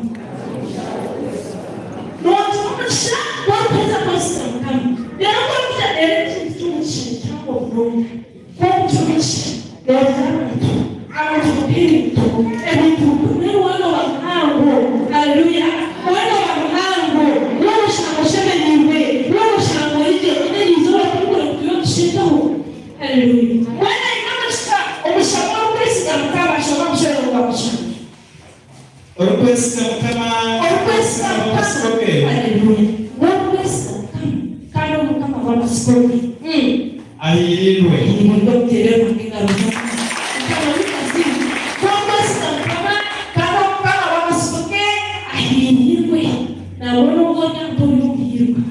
Noogira omugisha ku orikuheza kwesiga Mukama. Reero ku orikugira reero ekintu ky'omugisha ni kihango munonga. Ku orikugira omugisha noogira abantu, abantu bakuha ebintu, ebintu mbwenu waaba nooba muhango. Haleluya! Waaba nooba muhango, waaba oshanga oshemereirwe, waaba oshanga ori gye, mbwenu eriizooba turikure ngu turiyo nitusheetaho. Haleluya! Waaba oine omugisha, omugisha gw'orikwesiga Mukama, shoma omushororongo gwa mushanju. Orikwesiga Mukama Orikwesiga Mukama w'amatsiko Mukama, ge. Haleluya! Orikwesiga Mukama kandi Omukama w'amatsiko ge. Ahiirirwe. Ahiirirwe omuteere Ruhanga engaro z'amaani. Mukama waitu asiimwe. Ku orikwesiga Mukama kandi Omukama w'amatsiko ge, ahiirirwe. Nangwa n'obu ori aha ori omuhiirwa.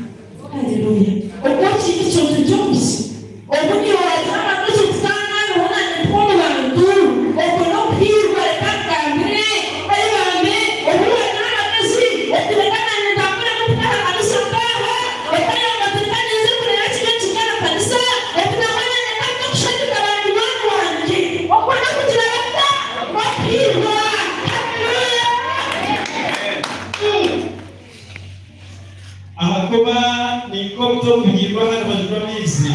Haleluya! Obwo kiri ekintu ky'omugisha. Obundi waagira amagezi oti, Kandi naabeho naanye ndi omu bantu. Okwo n'okuhiirwa. Reka nkugambire, ei bambe, obu waagira amagezi oti, Reka naanye ntambure mpike aha kanisa nk'aha, okayamba oti, Reka ninze kureeba kiri ekiri aha kanisa, oti, Nangwa naanye ka nze kushagika banywani bangye. Okwo n'okugira bata? N'okuhiirwa. Haleluya! Ahakuba ni nk'omuti ogubyirwe aha rubaju rw'amaizi,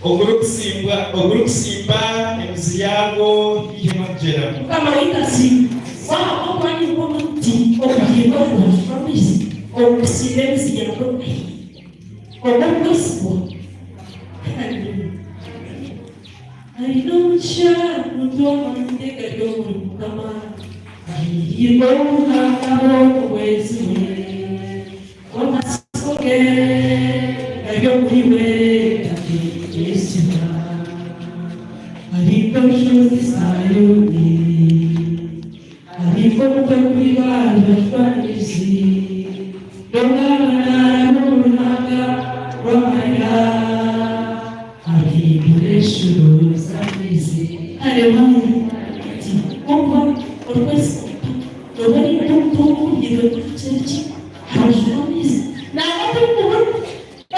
ogurikutsimba emizi yaagwo haihi n'omugyera. Mukama waitu asiimwe ahabw'okuba ni nk'omuti ogubyirwe aha rubaju rw'amaizi, ogurikutsimba emizi yaagwo haihi. Ogwo mwesigwa. Haleluya. Aine omugisha omuntu ow'amani ge gari omuri Mukama, ahiiriirwe Ruhanga w'obuhwezi bwe. Amatsiko ge gari omuri we, tateegyesibwa. Ari nk'orushozi Saayuuni, ari nk'omutwe gw'eiba rubaju rw'amaizi, N'obwaba naaraba omu ruhanga rw'amarira. Ahindura enshuro z'amaizi. Haleluya! Ati, Kwonka orikwesiga Mukama, nooba ori nk'omuti oguhuhirwe gukakira ki? Aha rubaju rw'amaizi. Nangwa tigukubura.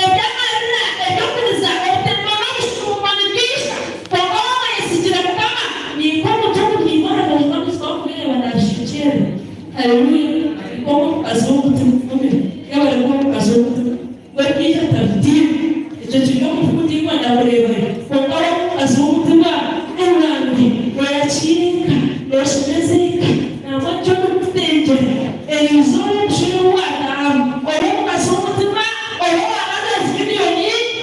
Eby'amarira, eby'okuriza, obutemwa n'obushuuma nibiija, kwonka waaba oyesigire Mukama, ni nk'omuti oguhingwa aha rubaju rw'amaizi ku arikugureeba naabishwekyerera. Haleluya! Kwonka omukazi w'omutima ogumire, yaaba ari nk'omukazi w'omutima. We bwija tabitiina. Ekyo kiri omu kutiinwa nakureebare. Kwonka we omukazi w'omutima murungi, nooyakiira eka, nooshemeza eka, nangwa nikyo ndikukutengyera. Erizooba omushwere ou waataahamu, obe omukazi w'omutima, obe owa Mothers Union,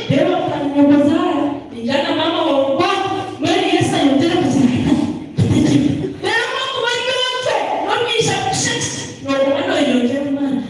reeba mutaahi nyokozaara, naija na maama waawe omukwate, mbwenu Yesu ayongyere kugira ata? Kutegyeka. Reero ku orikuba ori otyo, n'omwija kukushagika, nooguma nooyongyera amaani.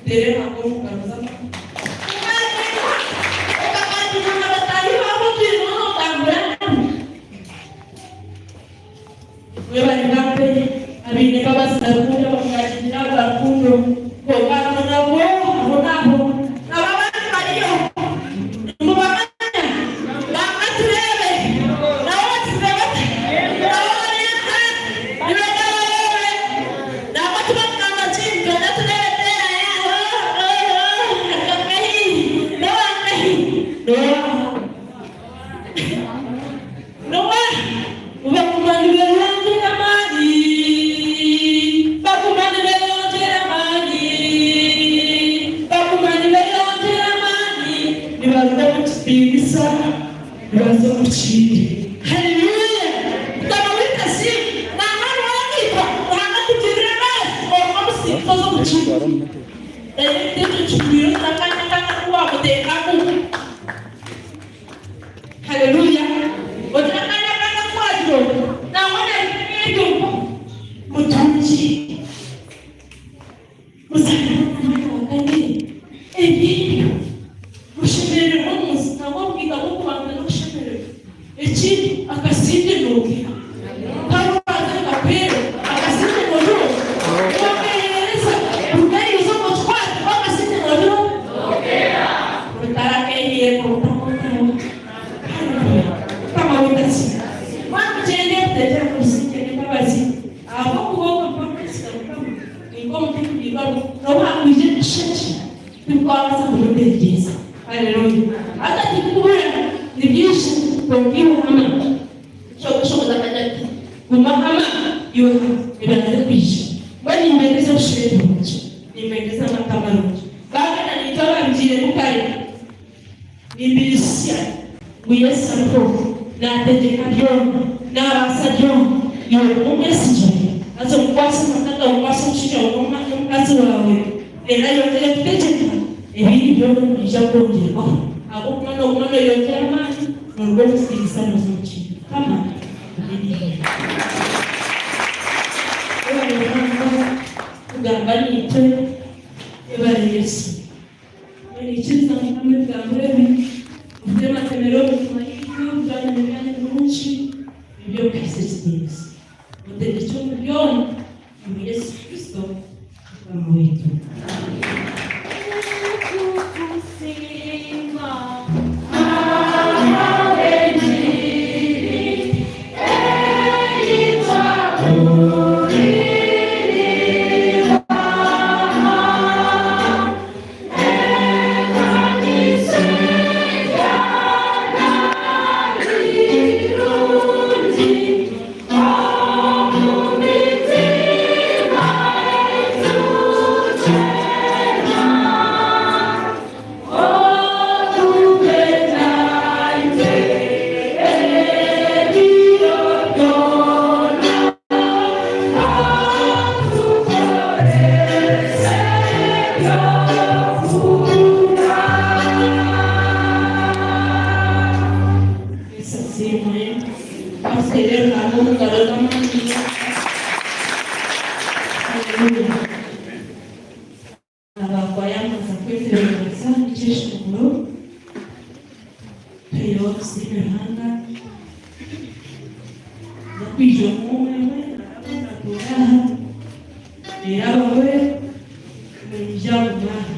Reka nkugambe aha. Okakangirwa na bataahi baawe otwire nootambura nabo. Mwebare bambe abaine embabazi na rukundo abamwakiriire ahabwa rukundo. Kwonka nabwo abo nabo nabo abandi bariyo nimubamanya banga tureebe nabo bagize bata nabo bariyo nibenda bareebe nangwa tibakugamba ki nitwenda tureebe teera yaaho nkahi nowankahi nowaha Noa baguma nibeyongyera amaani, baguma nibeyongyera amaani, baguma nibeyongyera amaani, nibaruga omu kitiinisa nibaza omu kindi. Haleluya! Mukama waitu asiimwe! Nangwa niwaagaitwa, Ruhanga akugirire embabazi, oruga omu kitiinisa oze omu kindi. Ekyo kihuriire omu akanya akandi aku waamuteekamu. Haleluya! Ogira akanya akandi aku waagira oti, Nangwa nari eryo ngu mutungi. Muzaana n'omwana wa kabiri, ebintu mushemerererwe omu nsi, nangwa obugaiga bw'okubanza n'okushemererwa. Ekindi, akasente nookiha. Karwaza nikakwera, akasente noobura Wakeehereza, rugayiza omu kikwate, akasente noobura Rutarakeehiire Mukama waitu asiimwe. Mwamugyende mutekyere obusingye n'embabazi, ahabw'okuba ogwo niwe orikwesiga Mukama, ni nk'omuti ogubyirwe n'obu hakwija ebishekye, tibikwabaasa kumutengyeza. Haleluya! Haza tibikubura, nibyija, kwonka iwe hama. Shoboza akagira ati, Guma hama, iwe hama, nibiraza kwija. Mbwenu nimbendeza obushwere burungi, nimbendeza amaka marungi. Baagana naitwe ababigiiremu kare, nimbiijutsya ngu Yesu ariho, naategyeka byona, naabaasa byona. Iwe guma omwesigye, haza omukwase amaka gaawe, okwase omushaija waawe n'omukazi waawe, reero ayongyere kutegyeka, ebindi byona nibiija kwongyerwaho ahabw'okuba nooguma nooyongyera amaani. Noruga omu kitiinisa noza omu kindi. Mukama agume naimwe. Webare Ruhanga kugamba naitwe. Webare Yesu. Nyowe niikiriza Mukama ebigambo ebi obitematemere omu mitima yaitu, twamanya ebyana ebirungi eby'okuhaisa ekitiinisa. Otegyekye omu byona, omu Yesu Kristo Mukama waitu. Yesu asiimwe. Kamuteere Ruhanga omu ngaro z'amaani. Haleluya. Abakwaya muza kwetebeekanisa ekyeshongoro. Tuheyo tusiime Ruhanga. Nza kwija omwe omwe natuura aha. Reero abamwe nibaija kuguma aha.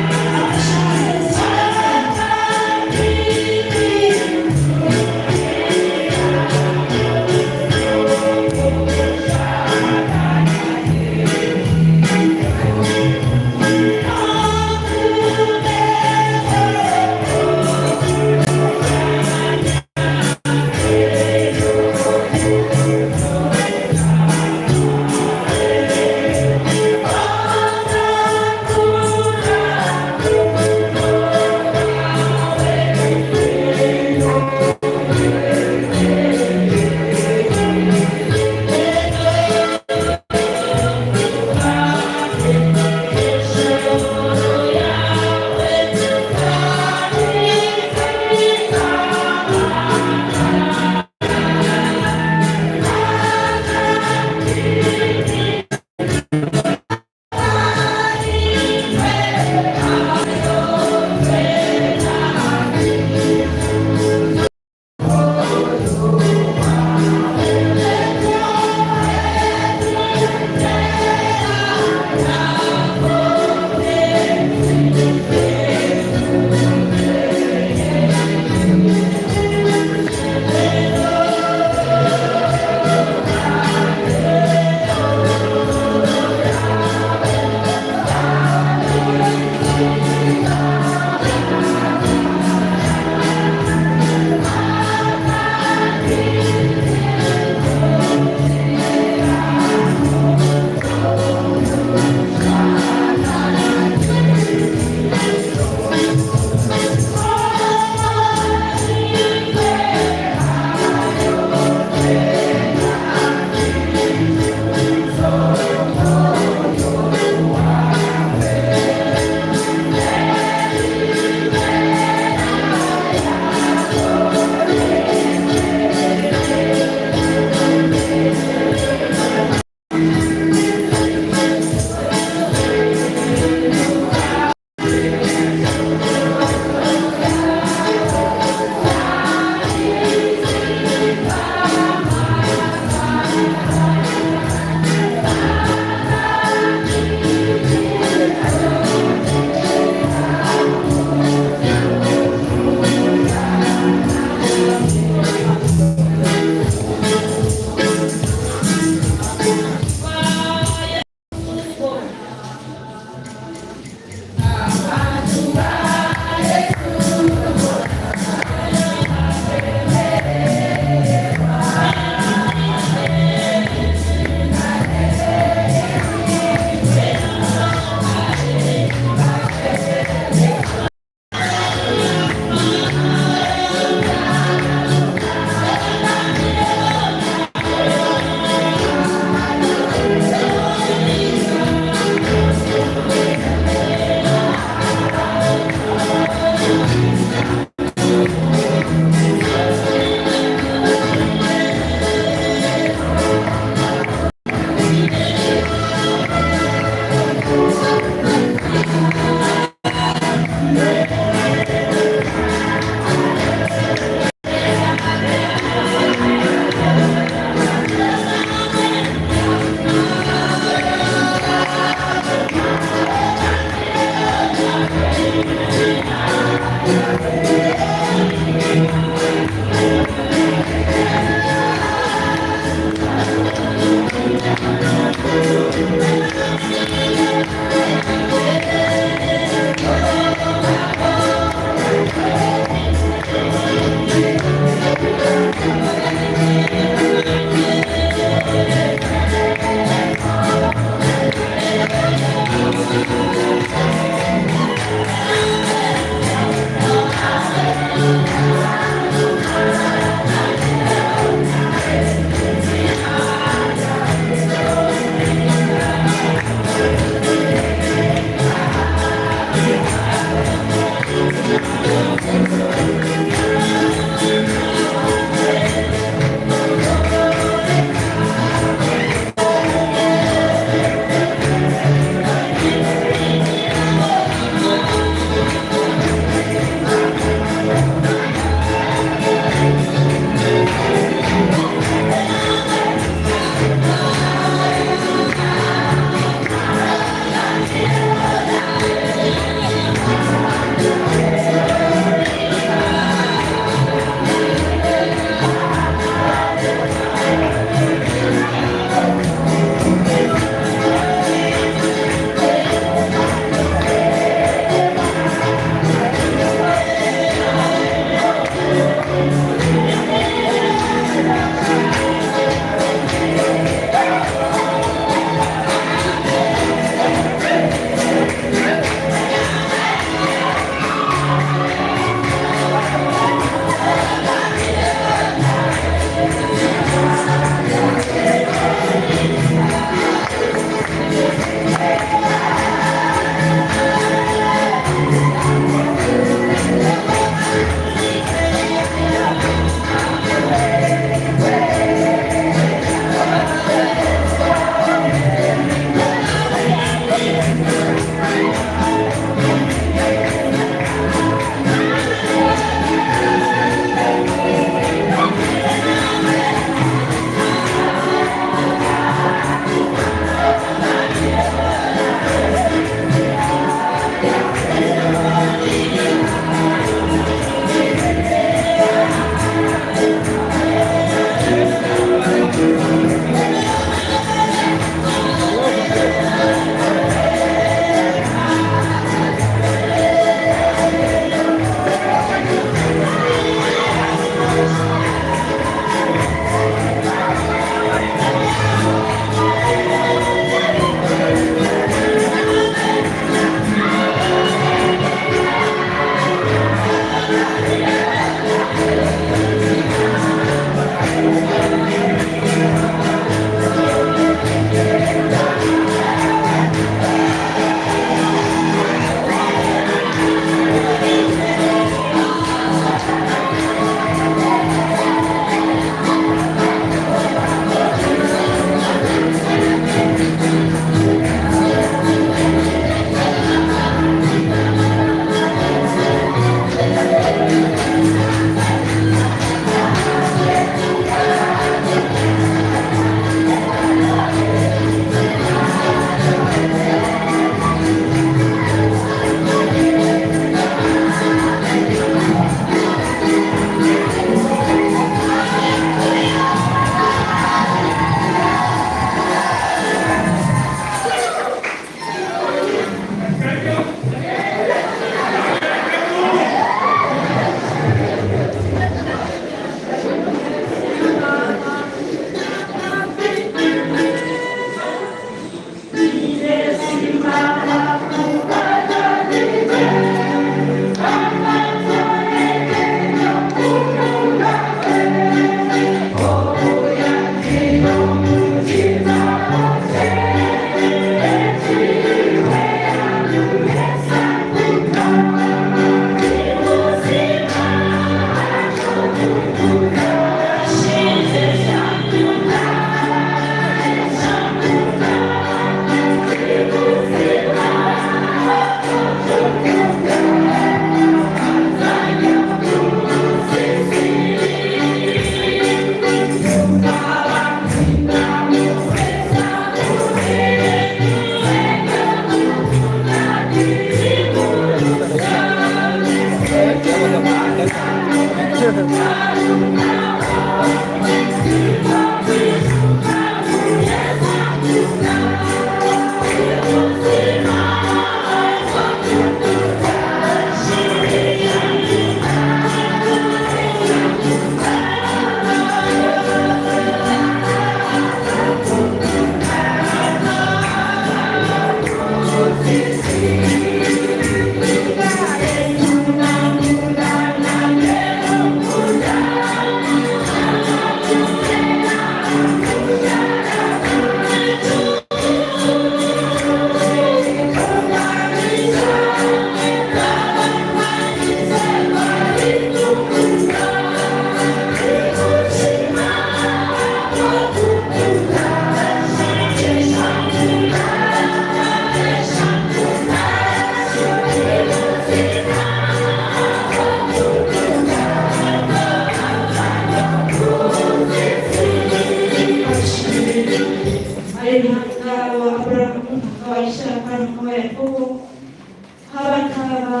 Abantu aba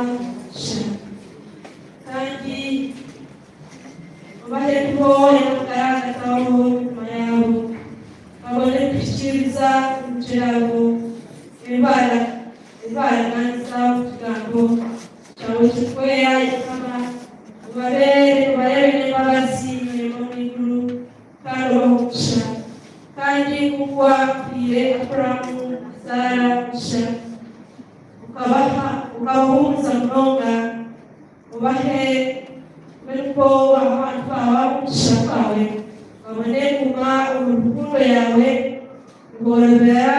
sha kandi obahe kuhoya amagara agatahwaho omu mitima yaabo, babone kuhikiiriza emicwe yaabo ebi baaraganisa omu kigambo kyawe ekirikwera. Ai Mukama, obabeere obareebe n'embabazi iwe omu iguru kandi obahe omugisha. Kandi nk'oku waahaire Abrahamu na Saara omugisha, Ukabaha, ukabahuumuza munonga, obahe mbwenu waha abantu baawe omugisha gwawe, babone kuguma omuri rukundo yaawe, niboorobera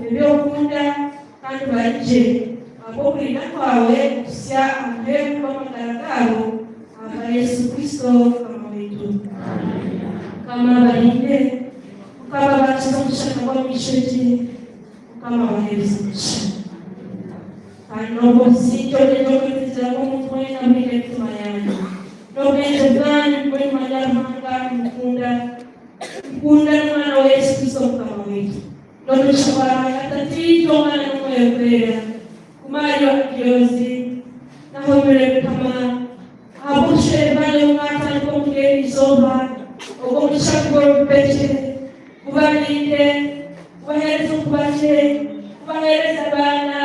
ebi okunda kandi bari gye ahabw'okurinda kwawe okuhitsya aha muheru gw'amagara gaabo, ahabwa Yesu Kristo Mukama waitu. Mukama abarinde, Mukama abakize omushana gw'amaisho gye. Mukama abaheereze omugisha. Kandi n'obwo obusingye obwengye okwetegyereza kw'omuntu weena bwine emitima yaanyu, n'obwengye bwanyu bube nimumanya Ruhanga, nimukunda, mukunda n'Omwana we Yesu Kristo Mukama waitu. N'omugisha gwa Ruhanga Tataitwe, Omwana n'Omwoyo Orikwera gume ahari Akiozi n'ahomire Mukama ahabw'obushwere bwanyu obu mwatandika omuri eri izooba. Ogwo mugisha guborobekyere, gubarinde. Kubaheereza okubakye, kubaheereza abaana,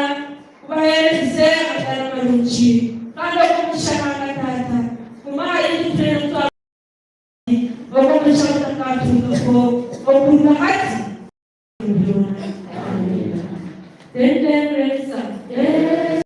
kubaheereza amagara marungi, kandi ogwo omugisha Ruhanga Taata guma ahari itwe twena oku twaba ogwo omugisha gutakatungako okuruga hati n'ebiro byona. Amiina. Tendereza Yesu.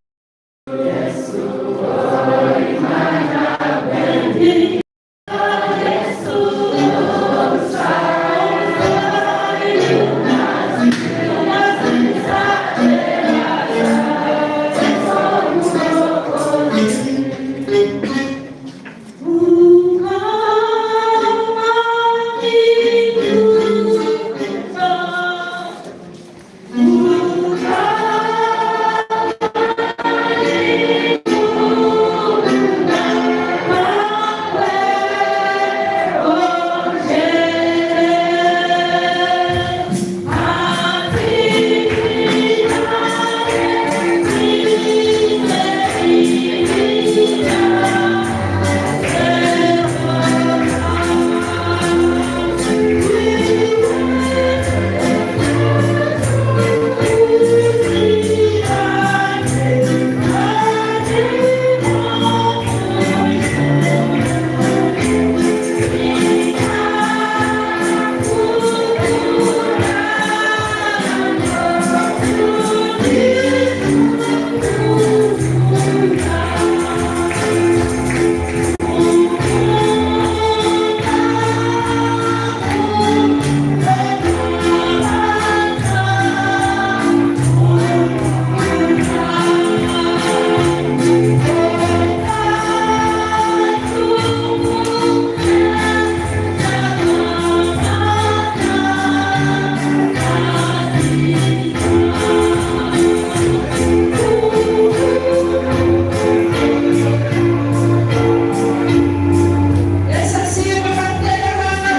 Yesu asiimwe kakuteeka Ruhanga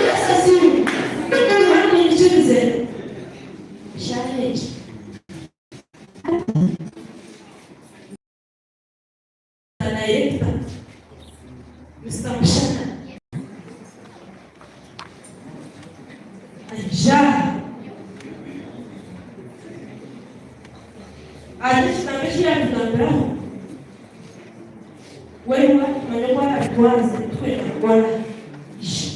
Yesu asiimwe kandi nyikirize eshaaha egi Director Mister Mushana aija aha Hariho ekigambo eki yaatugambiraho, we niwe arikumanya oku arabitwaza titwenda kukora. Ija.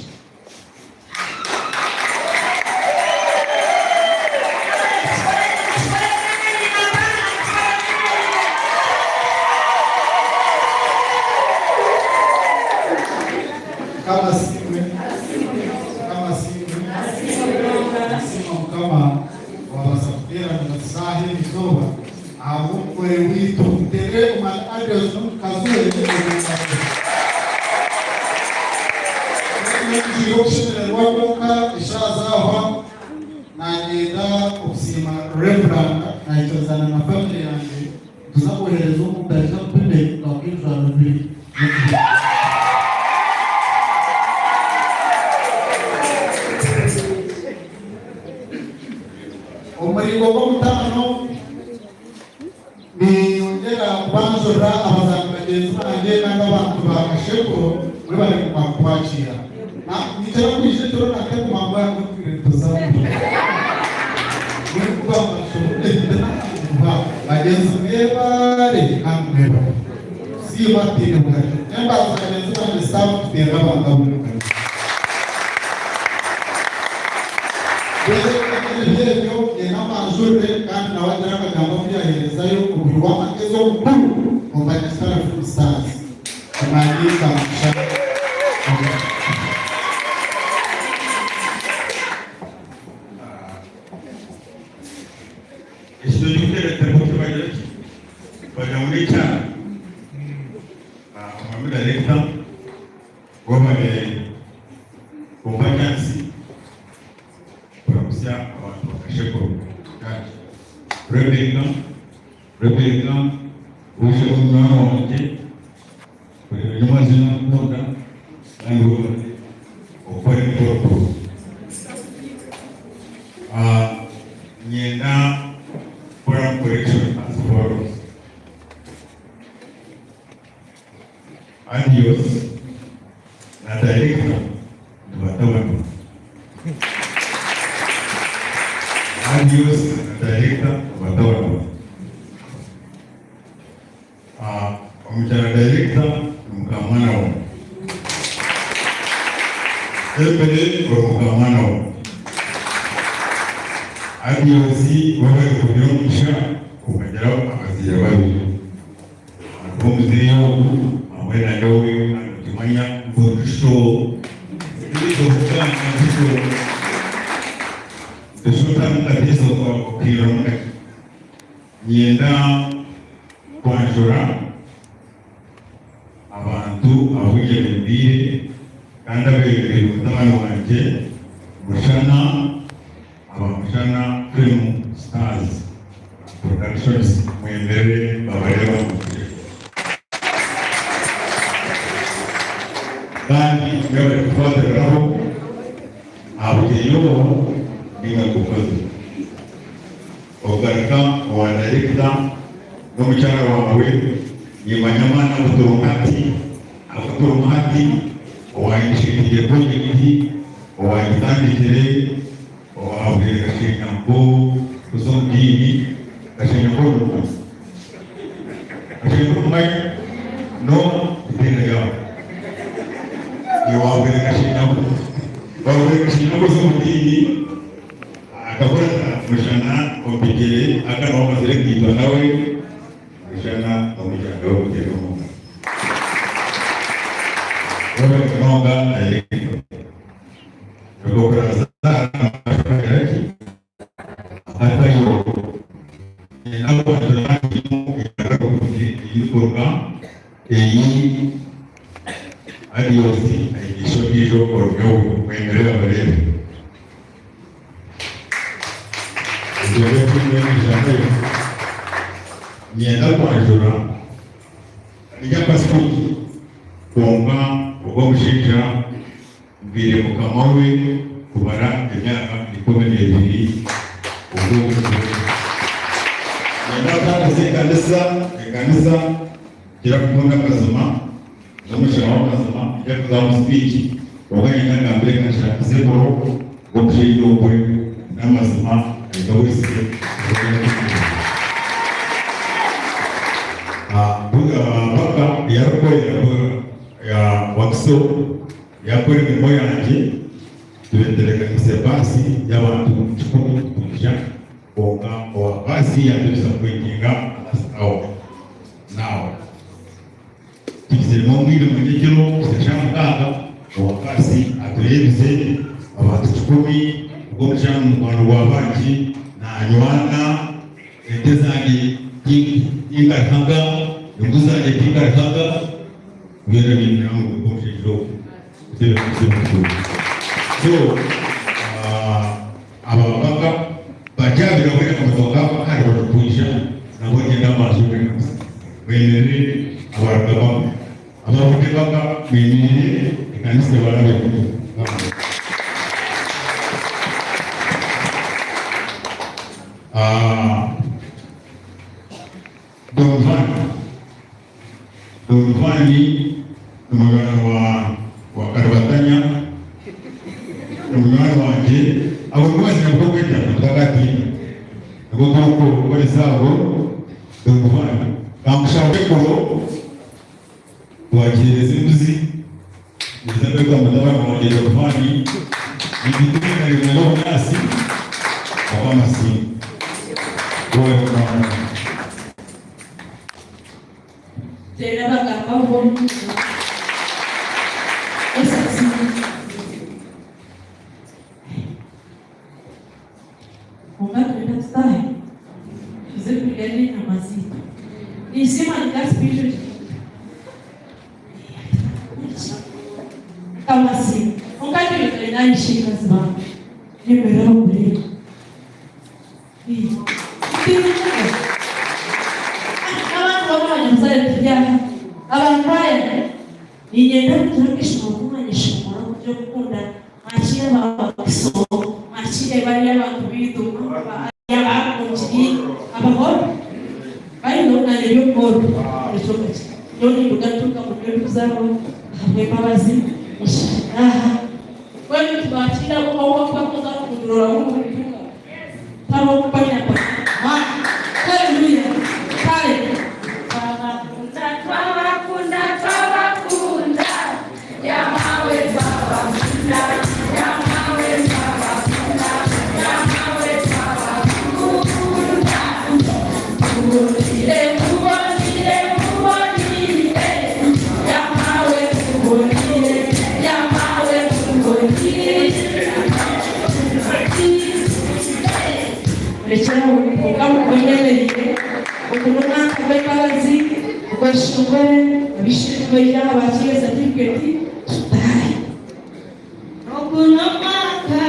Mukama asiimwe. Mukama asiimwe. Nsiima Mukama owabaasa kuteeranira tusaaha eri izooba ahabw'omugore waitu. Muteere omwami Adrius n'omukazi we omungaro. Ngiire okushemererwa kwonka eshaaha zaahwa nanyenda okusiima Reverand naikirizana na family yangye nituza kwohereza omuntu aije akupime twakuha ebijwaro bibiri by'okuheebwa. Omuringo gw'omutaano ninyongyera kubanjurira abazaani bagyenzi bangye kandi abantu ba Kashekuro mwebare kuguma kutwakiira. Ninkira kwija ekiro nate kuguma mbwenu nituza Bagyenzi mwebare kandi mwebare. Siima tutaine bugarukiro. Embazo bagyenzi bangye staff tuteerere abantu abo omu ngaro. Ebyo ebyo nyine amanjurire kandi nawe agire akagambo aku yaheerezayo omuhi w'amagezi omukuru omu Banyakitara Film Stars. Omwami Kamugisha Robert. Ekiro ky'okuteerera ki bagira ki? Bagira ngu n'ekyana. Omwami dayirekita webare kumpa chansi kuramutsya abantu ba Kashekuro Church. Rebecca, Rebecca oije ori munywani wangye, oine amazima kukunda kandi webare okukora emikoro kurungi. Niinyenda kukora correction as follows. Adios na director ni batabani. Adios na director ni batabani. Omukyara director ni mukamwana wange. Emily ori mukamwana wange. Adios webare kugira omugisha okagira abazaire babiri. Hariho omuzeeyi ogu hamwe na nyowe kandi nitumanya ngu ndusho ndusho ndusho otamukateeza okairiramu kakye. Niinyenda kwanjura abantu abu nyebembeire kandi abeebembeire mutabani wangye Mushana aba Mushana Film Stars Productions mwemerere babareebe omu Kandi mwebare kutwatiriraho aha bugyenyi obu naimwe mubukoze. Ogaruka owa dayirekita n'omukyara waawe nimanya amaani agu turimu hati, agu turimu hati, owaayinisheetiire purojekiti, owaagitandikire, owaabwire Kashenyanko kuza omu diini. Kashenyanko orikumumanya? Kashenyanko orikumumanya? No, iteera ryawe. Iwe waabwire Kashenyanko, waabwire Kashenyanko kuza omu diini. Akakora mushana omu bigyere akaba amazire kwitwa nawe mushana omuryango gutera omunka. Webare munonga director. Eyi Adios aine ondiijo orunyowe mwemerere abareebe. Niinyenda kwanjura niinyamba speech kwonka ogwo omushaija mbaire mukama we kumara emyaka 12 ogwo Niinyenda kutandisa ekanisa ekanisa nkira kukunda amazima N'omushana w'amazima nija kuzaho omu speech kwonka niinyenda ngambire ekanisa ya Kiseburo ngu omushaija ogwe n'amazima aine obwesigye Mpaka eyarikukorera ya Wakiso yakora emirimo yangye tubetebekanise baasi y'abantu 100 kwija kwonka owa baasi yatudisappointinga last hour now. Tugiziremu omwirima nyekiro kuhitsya shaaha 6, owa baasi atureebize abantu 100, ogwo omushana omukwano gwa banki nanywana, ente zangye tinkarihaga, embuzi zangye tinkarihaga, byona biine ngu ogwo omushaija ogwo kutebeekanisa ebintu So aba paka bakyabire bwena akamotoka kaabo akahari barikwija nabo niinyenda mbanjurire kabisa mwemerere abaruga bamwe abavuga empaka mwemerere ekanisa ebarabe. Don Van Don Van ni munywani wa Karibatanya, ni munywani wangye, ago nigo mazina agu turikweta nitwagaatiina, nigo turikukoresa ago Don Van. Nkamushaba ekiro twagiheereza embuzi, naija kwetwa mutabani wangye Don Van, ningituunga nibunga obunyaatsi obw'amasimba. Teera bagambaho esasi. Kwonka twena tutaahe tuze kurya n'enyama zaitu. Ninsiima nikaspiritual Kamasiima. Kwonka nyowe nayishinga zibambe. Nyemerera omurembo. Abantu bamwe abanyabuzaare turi aha, abantu aya niinyenda kugira ngu eishomo kumanyishomora oburyo kukunda mwakire abakiso mwakire bariya abantu baitu abakungiri abahoro bariho nanye by'omuhoro ekyo kakye nyowe ninduga nturuka mu by'okuzaho ahabw'embabazi aha mbwenu nitubakiira ow'okubakoza kundorora w'omutuka Twabakunda twabakunda twabakunda yamawe twabakunda yamawe twabakunda yamawe twabakunda tubonire tubonire tubonire yamawe tubonire yamawe tubonire. Murekyere aho kwonka mukomereire ogu n'omwaka gw'embabazi ogw'eshongore ab'eishe-emwe bakiire satifiketi tutaahe. Ogu n'omwaka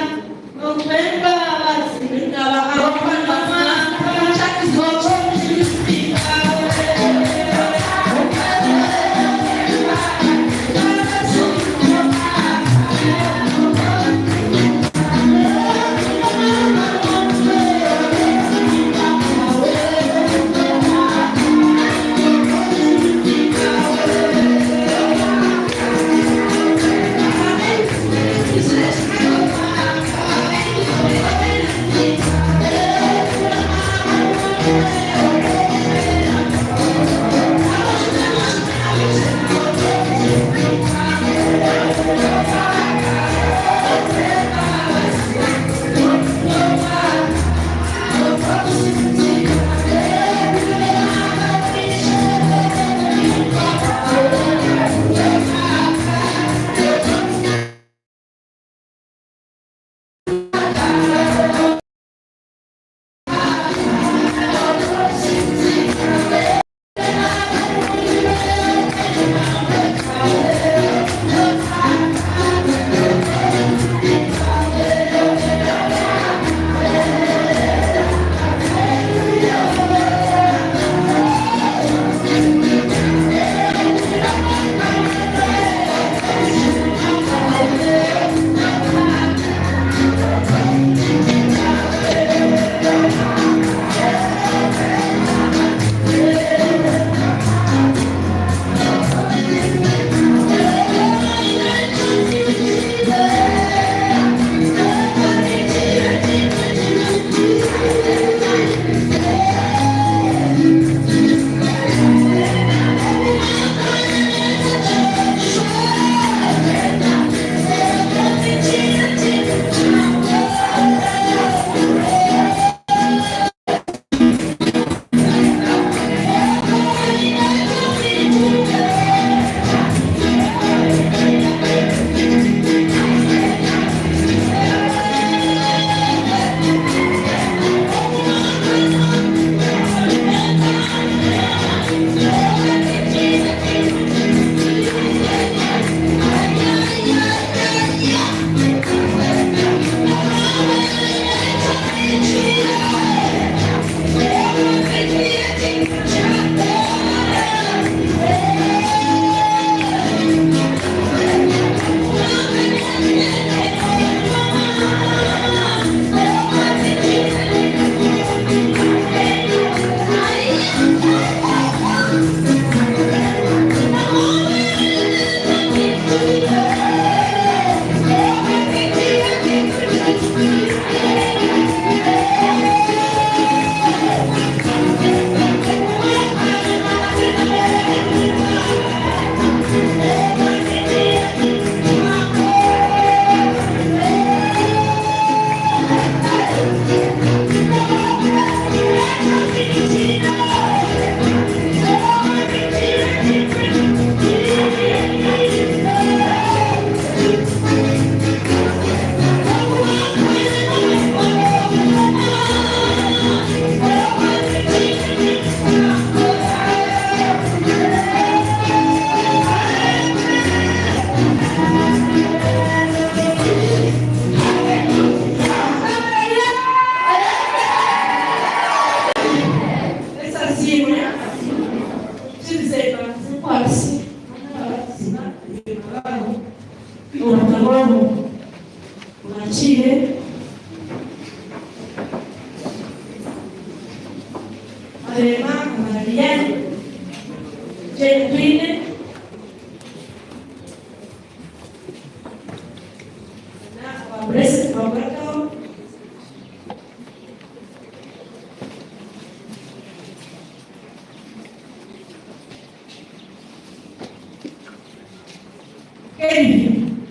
ogw'embabazi. Ogu n'omwaka ogw'obujuzi bwawe. Rema, aba Liliane, Jane Twine, na aba Blessed bakurataho. Kelvin.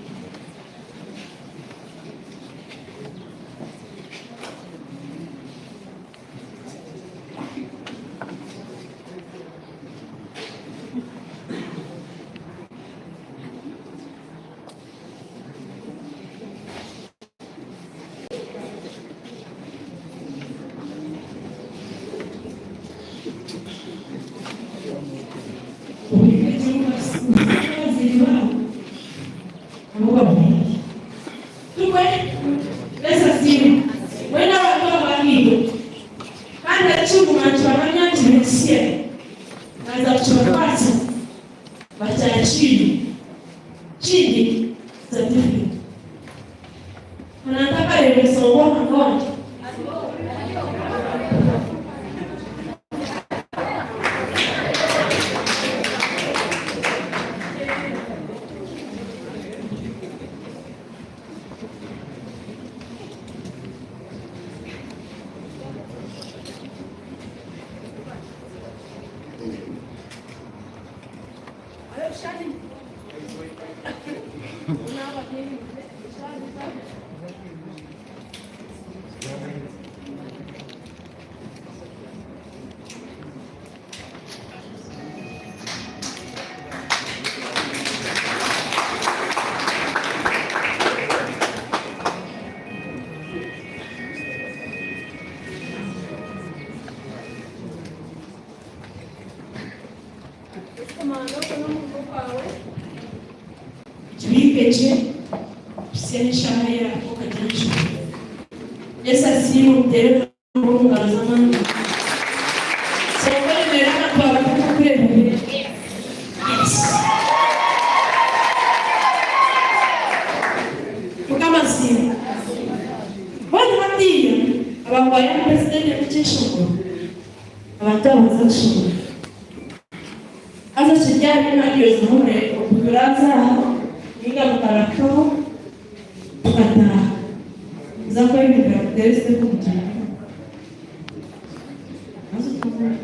Kibiike gye kuhitsya n'eshaaha yaako okagira Yesu asiimwe omuteere omu ngaro z'amaani. Sokora abantu abarikukureebera. Yes. Mukama asiimwe. Mbwenu hatiiya abangwaya purezidenti w'ekyeshongoro abantu abaza kushoma. Haza kiryari nariyozaho okuturaza aha ninga mukarakaho tukataha. Nza kwebembera kuteera step kugira. Haza tukamara.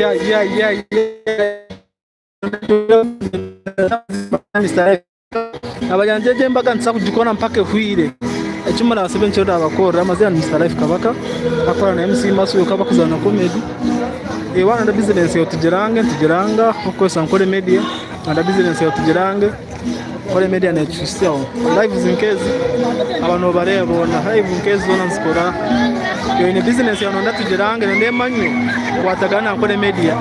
Yeah, yeah, yeah, yeah. Nabagira nti egyo embaga nituza kugikora mpaka ehweire. Eki muraasibe nikyo ndaabakorera. Amazina ni Mister Life Kabaka, akora na MC Masuuka abakuzaana comedy. Waaba noyenda bizinesi yaawe tugirange, nitugiranga orikukozesa Nkore Media. Wayenda bizinesi yaawe tugirange, Nkore Media neekihitsyaho. Lives nk'ezi abantu nibareeba boona, live nk'ezi zoona nizikora. Oine bizinesi yaawe noyenda tugirange, noyenda emanywe, kwatagana na Nkore Media.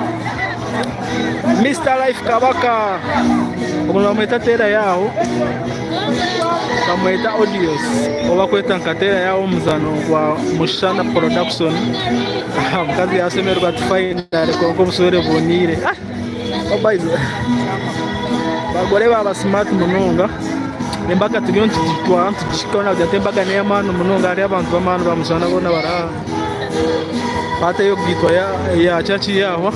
Mister Life Kabaka ogu nibamweta Teera Yaaho, bamweta Odios ou bakweta nka Teera Yaaho omu muzaano gwa Mushana Production. Omukazi yashemererwa ati finally kwonka obushwere bwoniire. Abagore baaba smart munonga. Embaga turiyo nitugitwara nitugihikaho nagira nti embaga n'ey'amaani munonga hariyo abantu b'amaani ba Mushana boona bari aha. Paati ey'okugaitwa ya church yaahwa.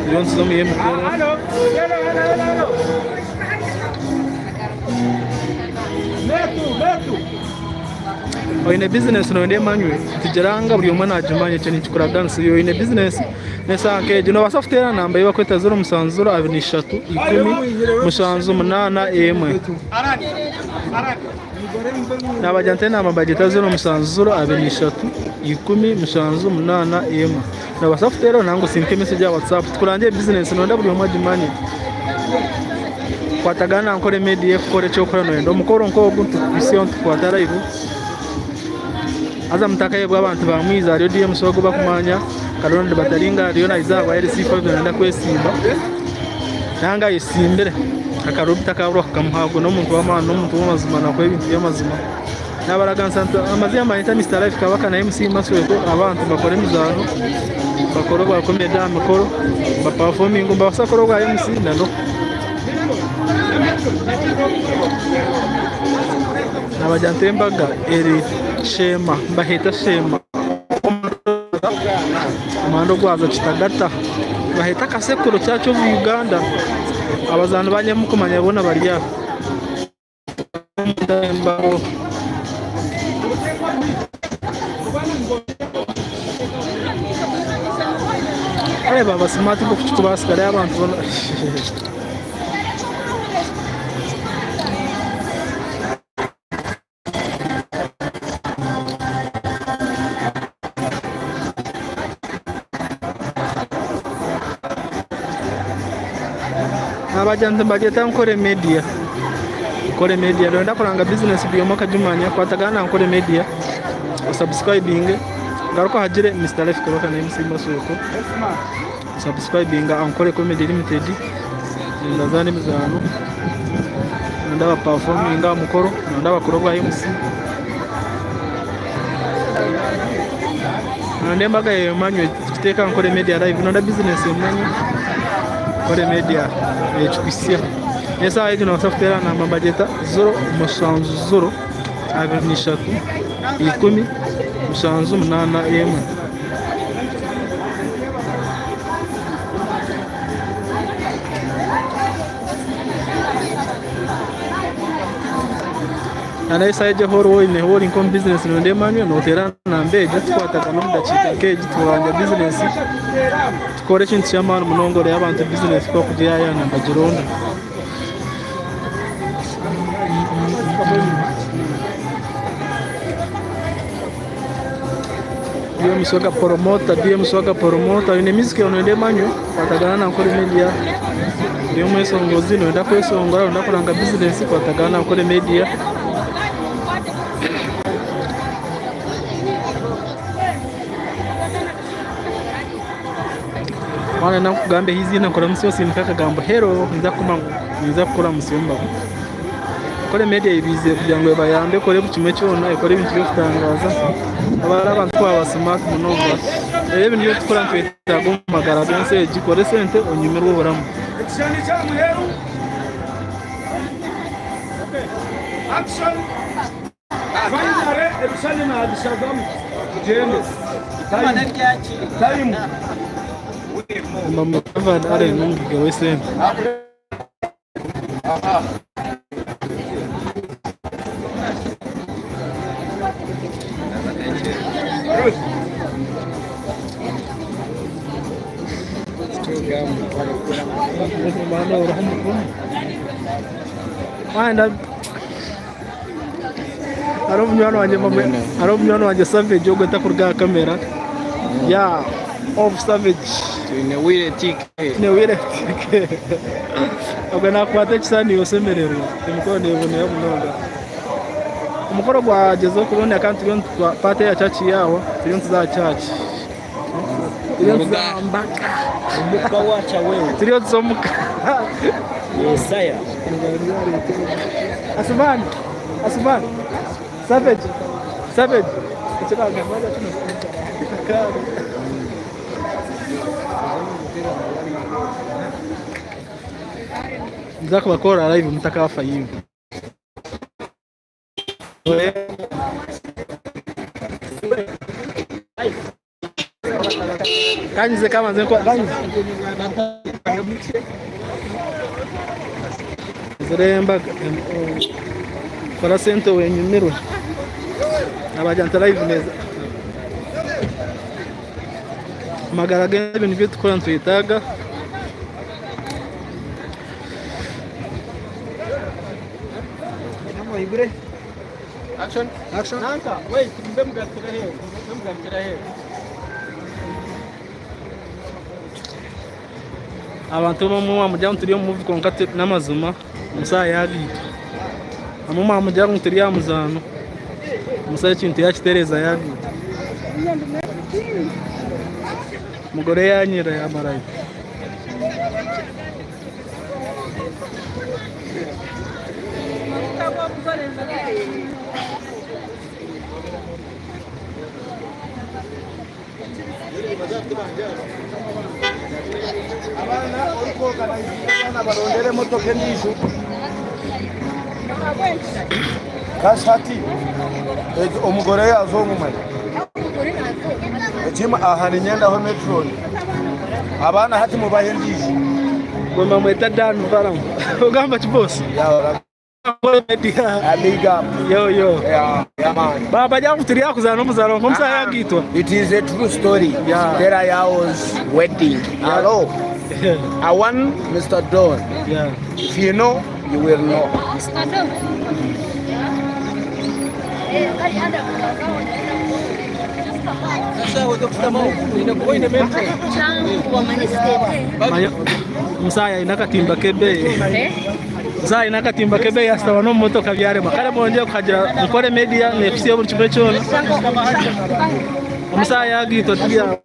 Turiyo nituza omu y'emikoro. Oine bizinesi noyenda emanywe, tugira nga buri omwe nagimanya ekyo ninkikuraganisa. Iwe oine bizinesi n'eshaaha nk'egi noobaasa kuteera namba ei barikweta 07 023 10 78 1. Naabagira nti enamba nibagyeta 07 023 10 78 1. Noobaasa kuteeraho nangwa osindike mesegi aha WhatsApp tukurangye bizinesi noyenda buri omwe agimanye. Kwatagana na Ankole Media ekukore eki orikuba noyenda. Omukoro nk'ogu nituguhitsyaho nitugukwata live. Haza mutakayebwa abantu ba Mwiza hariyo DMC ogu bakumanya Karondi Bataringa ariyo naija ahabwa LC5 nayenda kwesimba nanga ayesimbire akarubi takaburwa kukamuha ogwo n'omuntu w'amaani n'omuntu w'amazima nakora ebintu by'amazima. Nabaraganisa nti amazima manyeta Mister Life Kabaka na MC Masweko abantu bakora emizaano bakora obwa comedy aha mikoro bapafominga nibabaasa kukora obwa MC na Nabagira nti embaga eri Sheema nibaheeta Sheema omuhanda ogwaza Kitagata nibaheeta Kasekuro Church of Uganda abazaani ba nyamukumanya boona bari aha. Kare baba smart nk'oku kirikubaasika hariyo abantu boona. Nabagira nti nibagyeta Nkore Media. Nkore Media noyenda kuranga bizinesi buri omwe akagimanya kwatagana na Nkore Media osubscribinge ngaruka ohagire Mister Life Kabaka na MC Masuuko osubscribinge aha Nkore Comedy Limited nindazaana emizaano noyenda bapafominge aha mukoro noyenda bakore obwa MC. Nonda embaga emanywe tukiteeka aha Nkore Media Live, nonda bizinesi emanywe Nkore Media nekikuhitsya. N'eshaaha egi nobaasa kuteera aha namba nibagyeta ziro mushanju ziro abiri na ishatu ikumi mushanju munaana emwe. Nana esaaha egi ahu oriho oine ahu ori nk'omu bizinesi noyenda emanywe noteera aha namba egyo tukwatagane omu dakiika nk'egi turangye bizinesi tukore ekintu ky'amaani munonga oreebe abantu bizinesi ku barikugyeyayana nibagironda. DM Swaga Promoter, DM Swaga Promoter, oine music yaawe noyenda emanywe kwatagana na Nkore Media. Ori omweshongozi noyenda kweshongora noyenda kuranga bizinesi kwatagana na Nkore Media. Waaba noyenda nkugambeho eiziina nkuramutsye osindike akagambo hello ninza kukuramutsya omu bago. Nkore Media ebaizire kugira ngu ebayambe ekore buri kimwe kyona ekore ebintu by'okutangaaza. Hariho abantu ku baaba smart munonga reero ebi nibyo turikukora nitwetaaga omu magara g'ensi egi kora esente onyumirwe oburamu. Ekishushani ky'aha muheru. Action. Finally ebishushani nabishazamu tugyende. Time. Time. Mama Reverend Allen n'omugaiga w'esente. Hariho munywani wangye hariho munywani wangye Savage ogwo otakuruga aha kamera yeah of Savage. Twine Wire TK. Twine Wire TK. Ogwo nakukwata ekisani oshemererwa emikoro nebonera munonga. Omukoro gwagyezaho kubonera kandi turiyo nitutwa paati eya church yaahwa turiyo nituza aha church. Turiyo nituza aha mbaga. Omuka wacha wewe. Turiyo nituza omuka. Yesaya. Asumani, Asumani, Savage, Savage. Ekyo nagamba kino. Nza kubakora live mutakafa imwe. Kanyize kabanze kanyize. Zirembaga kora sente wenyumirwe. Abajanta live neza. Amagara g'ebintu byetukora nitwetaaga. Action. Action. Nanka, wait, mbe mugarukira hehe? Mbe mugarukira hehe? Abantu bamwe wamugira ngu turi omu movie kwonka n'amazima omusaha yaagaitwa. Bamwe mwamugira ngu turi aha muzaano, omusaha ekintu yaakitereeza yaagaitwa. Omugore yaanyerera yaamarayo. Abaana orikuorganizinga abaana barondere emotoka endiijo. Kasi hati omugore yaaza omumanya. Ekimwe aha ninyendaho metroni. Abaana hati mubahe endiijo. Gwe bamweta Dan Varam. Ogamba ki boss? Big up. Yo yo. Yeah, man. Baba jangu turi akuzana n'omuzaro nk'omusaha yagaitwa. It is a true story. Yeah. Stella Yao's wedding. Hello. I want Mr. Don. Yeah. If you know, you will know. Omusaha aine akatimba k'ebeeyi. Omusaha aine akatimba k'ebeeyi ashutama n'omu motoka byarema. Kare mwongyere kuhagira Nkore Media neekusiiba buri kimwe kyona. Omusaha yagaitwa turi aho.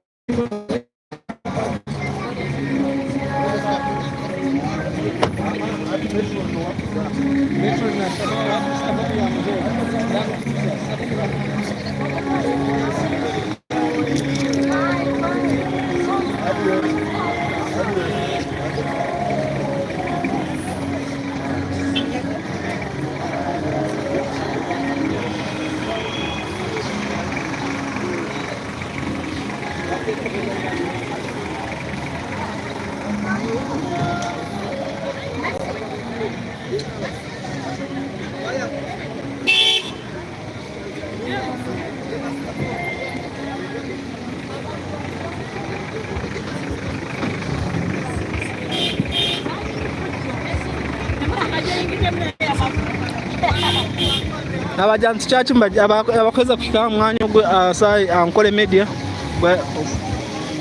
Abajanti church abakuheza kuhika aha mwanya ogu aha Nkore Media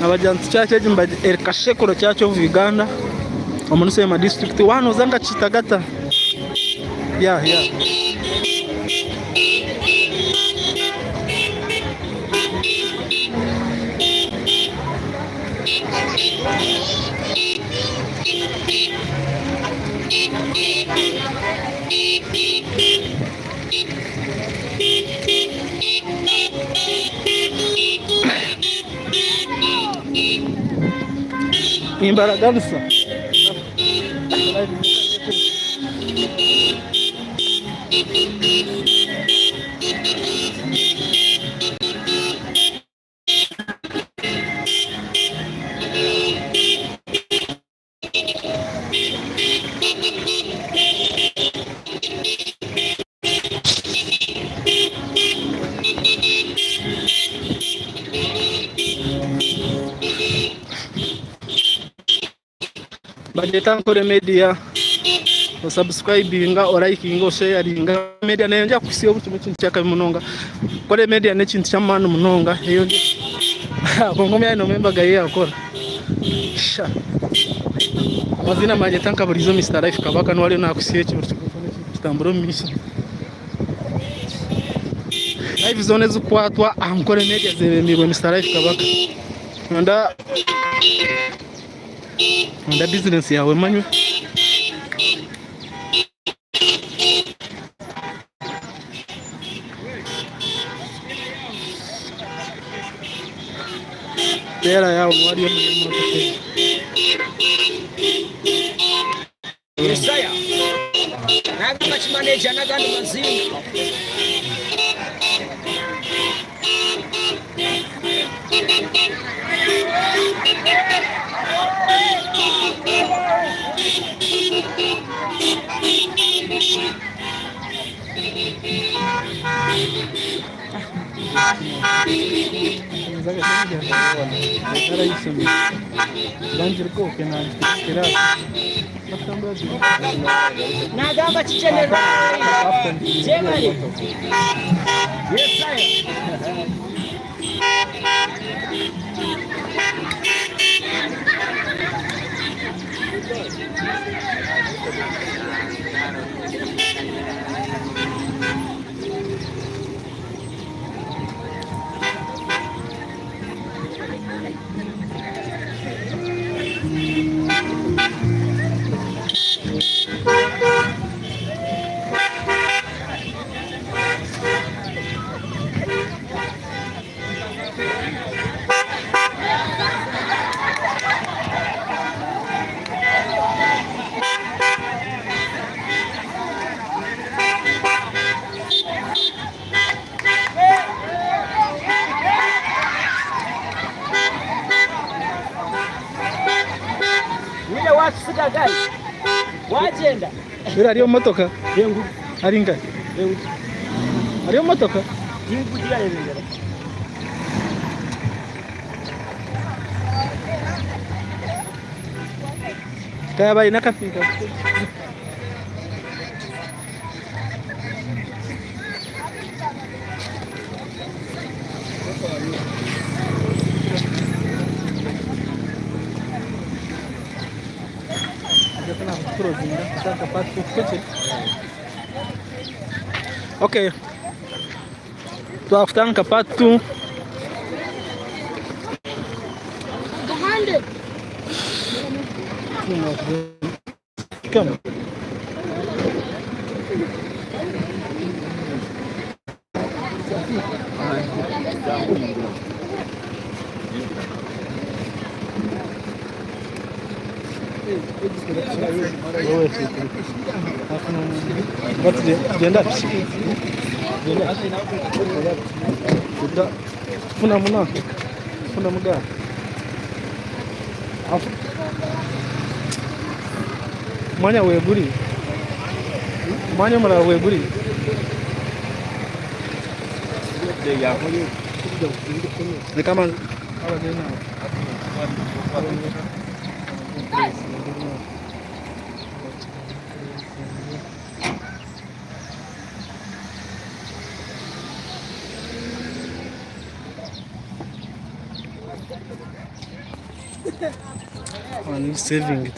Abajanti church egi eri Kashekuro church of Uganda omuri Sheema district waaba nooza nka Kitagata. Yeah, yeah. Nimbaraganisa. Bagyeta Ankole Media. Osubscribinga, orayikinga, osheyaringa. Media neyongyera kukuhitsya buri kimwe ekintu ky'akabi munonga. Ankole Media n'ekintu ky'amaani munonga. Kwonka omwanya n'omwe embaga ye yakora. Sha. Amaziina mbagyeta nka buriijo Mister Life Kabaka niwe ariyo nakuhitsya eki buri kimwe kyona ekirikutambura omu maisho. Live zoona ezikukwatwa aha Ankole Media zebembeirwe Mister Life Kabaka. Nonda Nonda bizinesi yaawe emanywe. Teera yaawe niwe ari omuri emotoka egi. Yesaya nagamba kimaneja n'agandi maziina. Nagamba ki generali Jebare Yesaya. Nyine watusiga guys. Wagyenda. Biri ari omu motoka? Ari nkahi? Ari omu motoka? Kayaba aine akapiika. Okay. Twakutandika part 2. Come. Genda funa muna funa muga Mwanya weguri mwanya omurara weguri Reka Saving.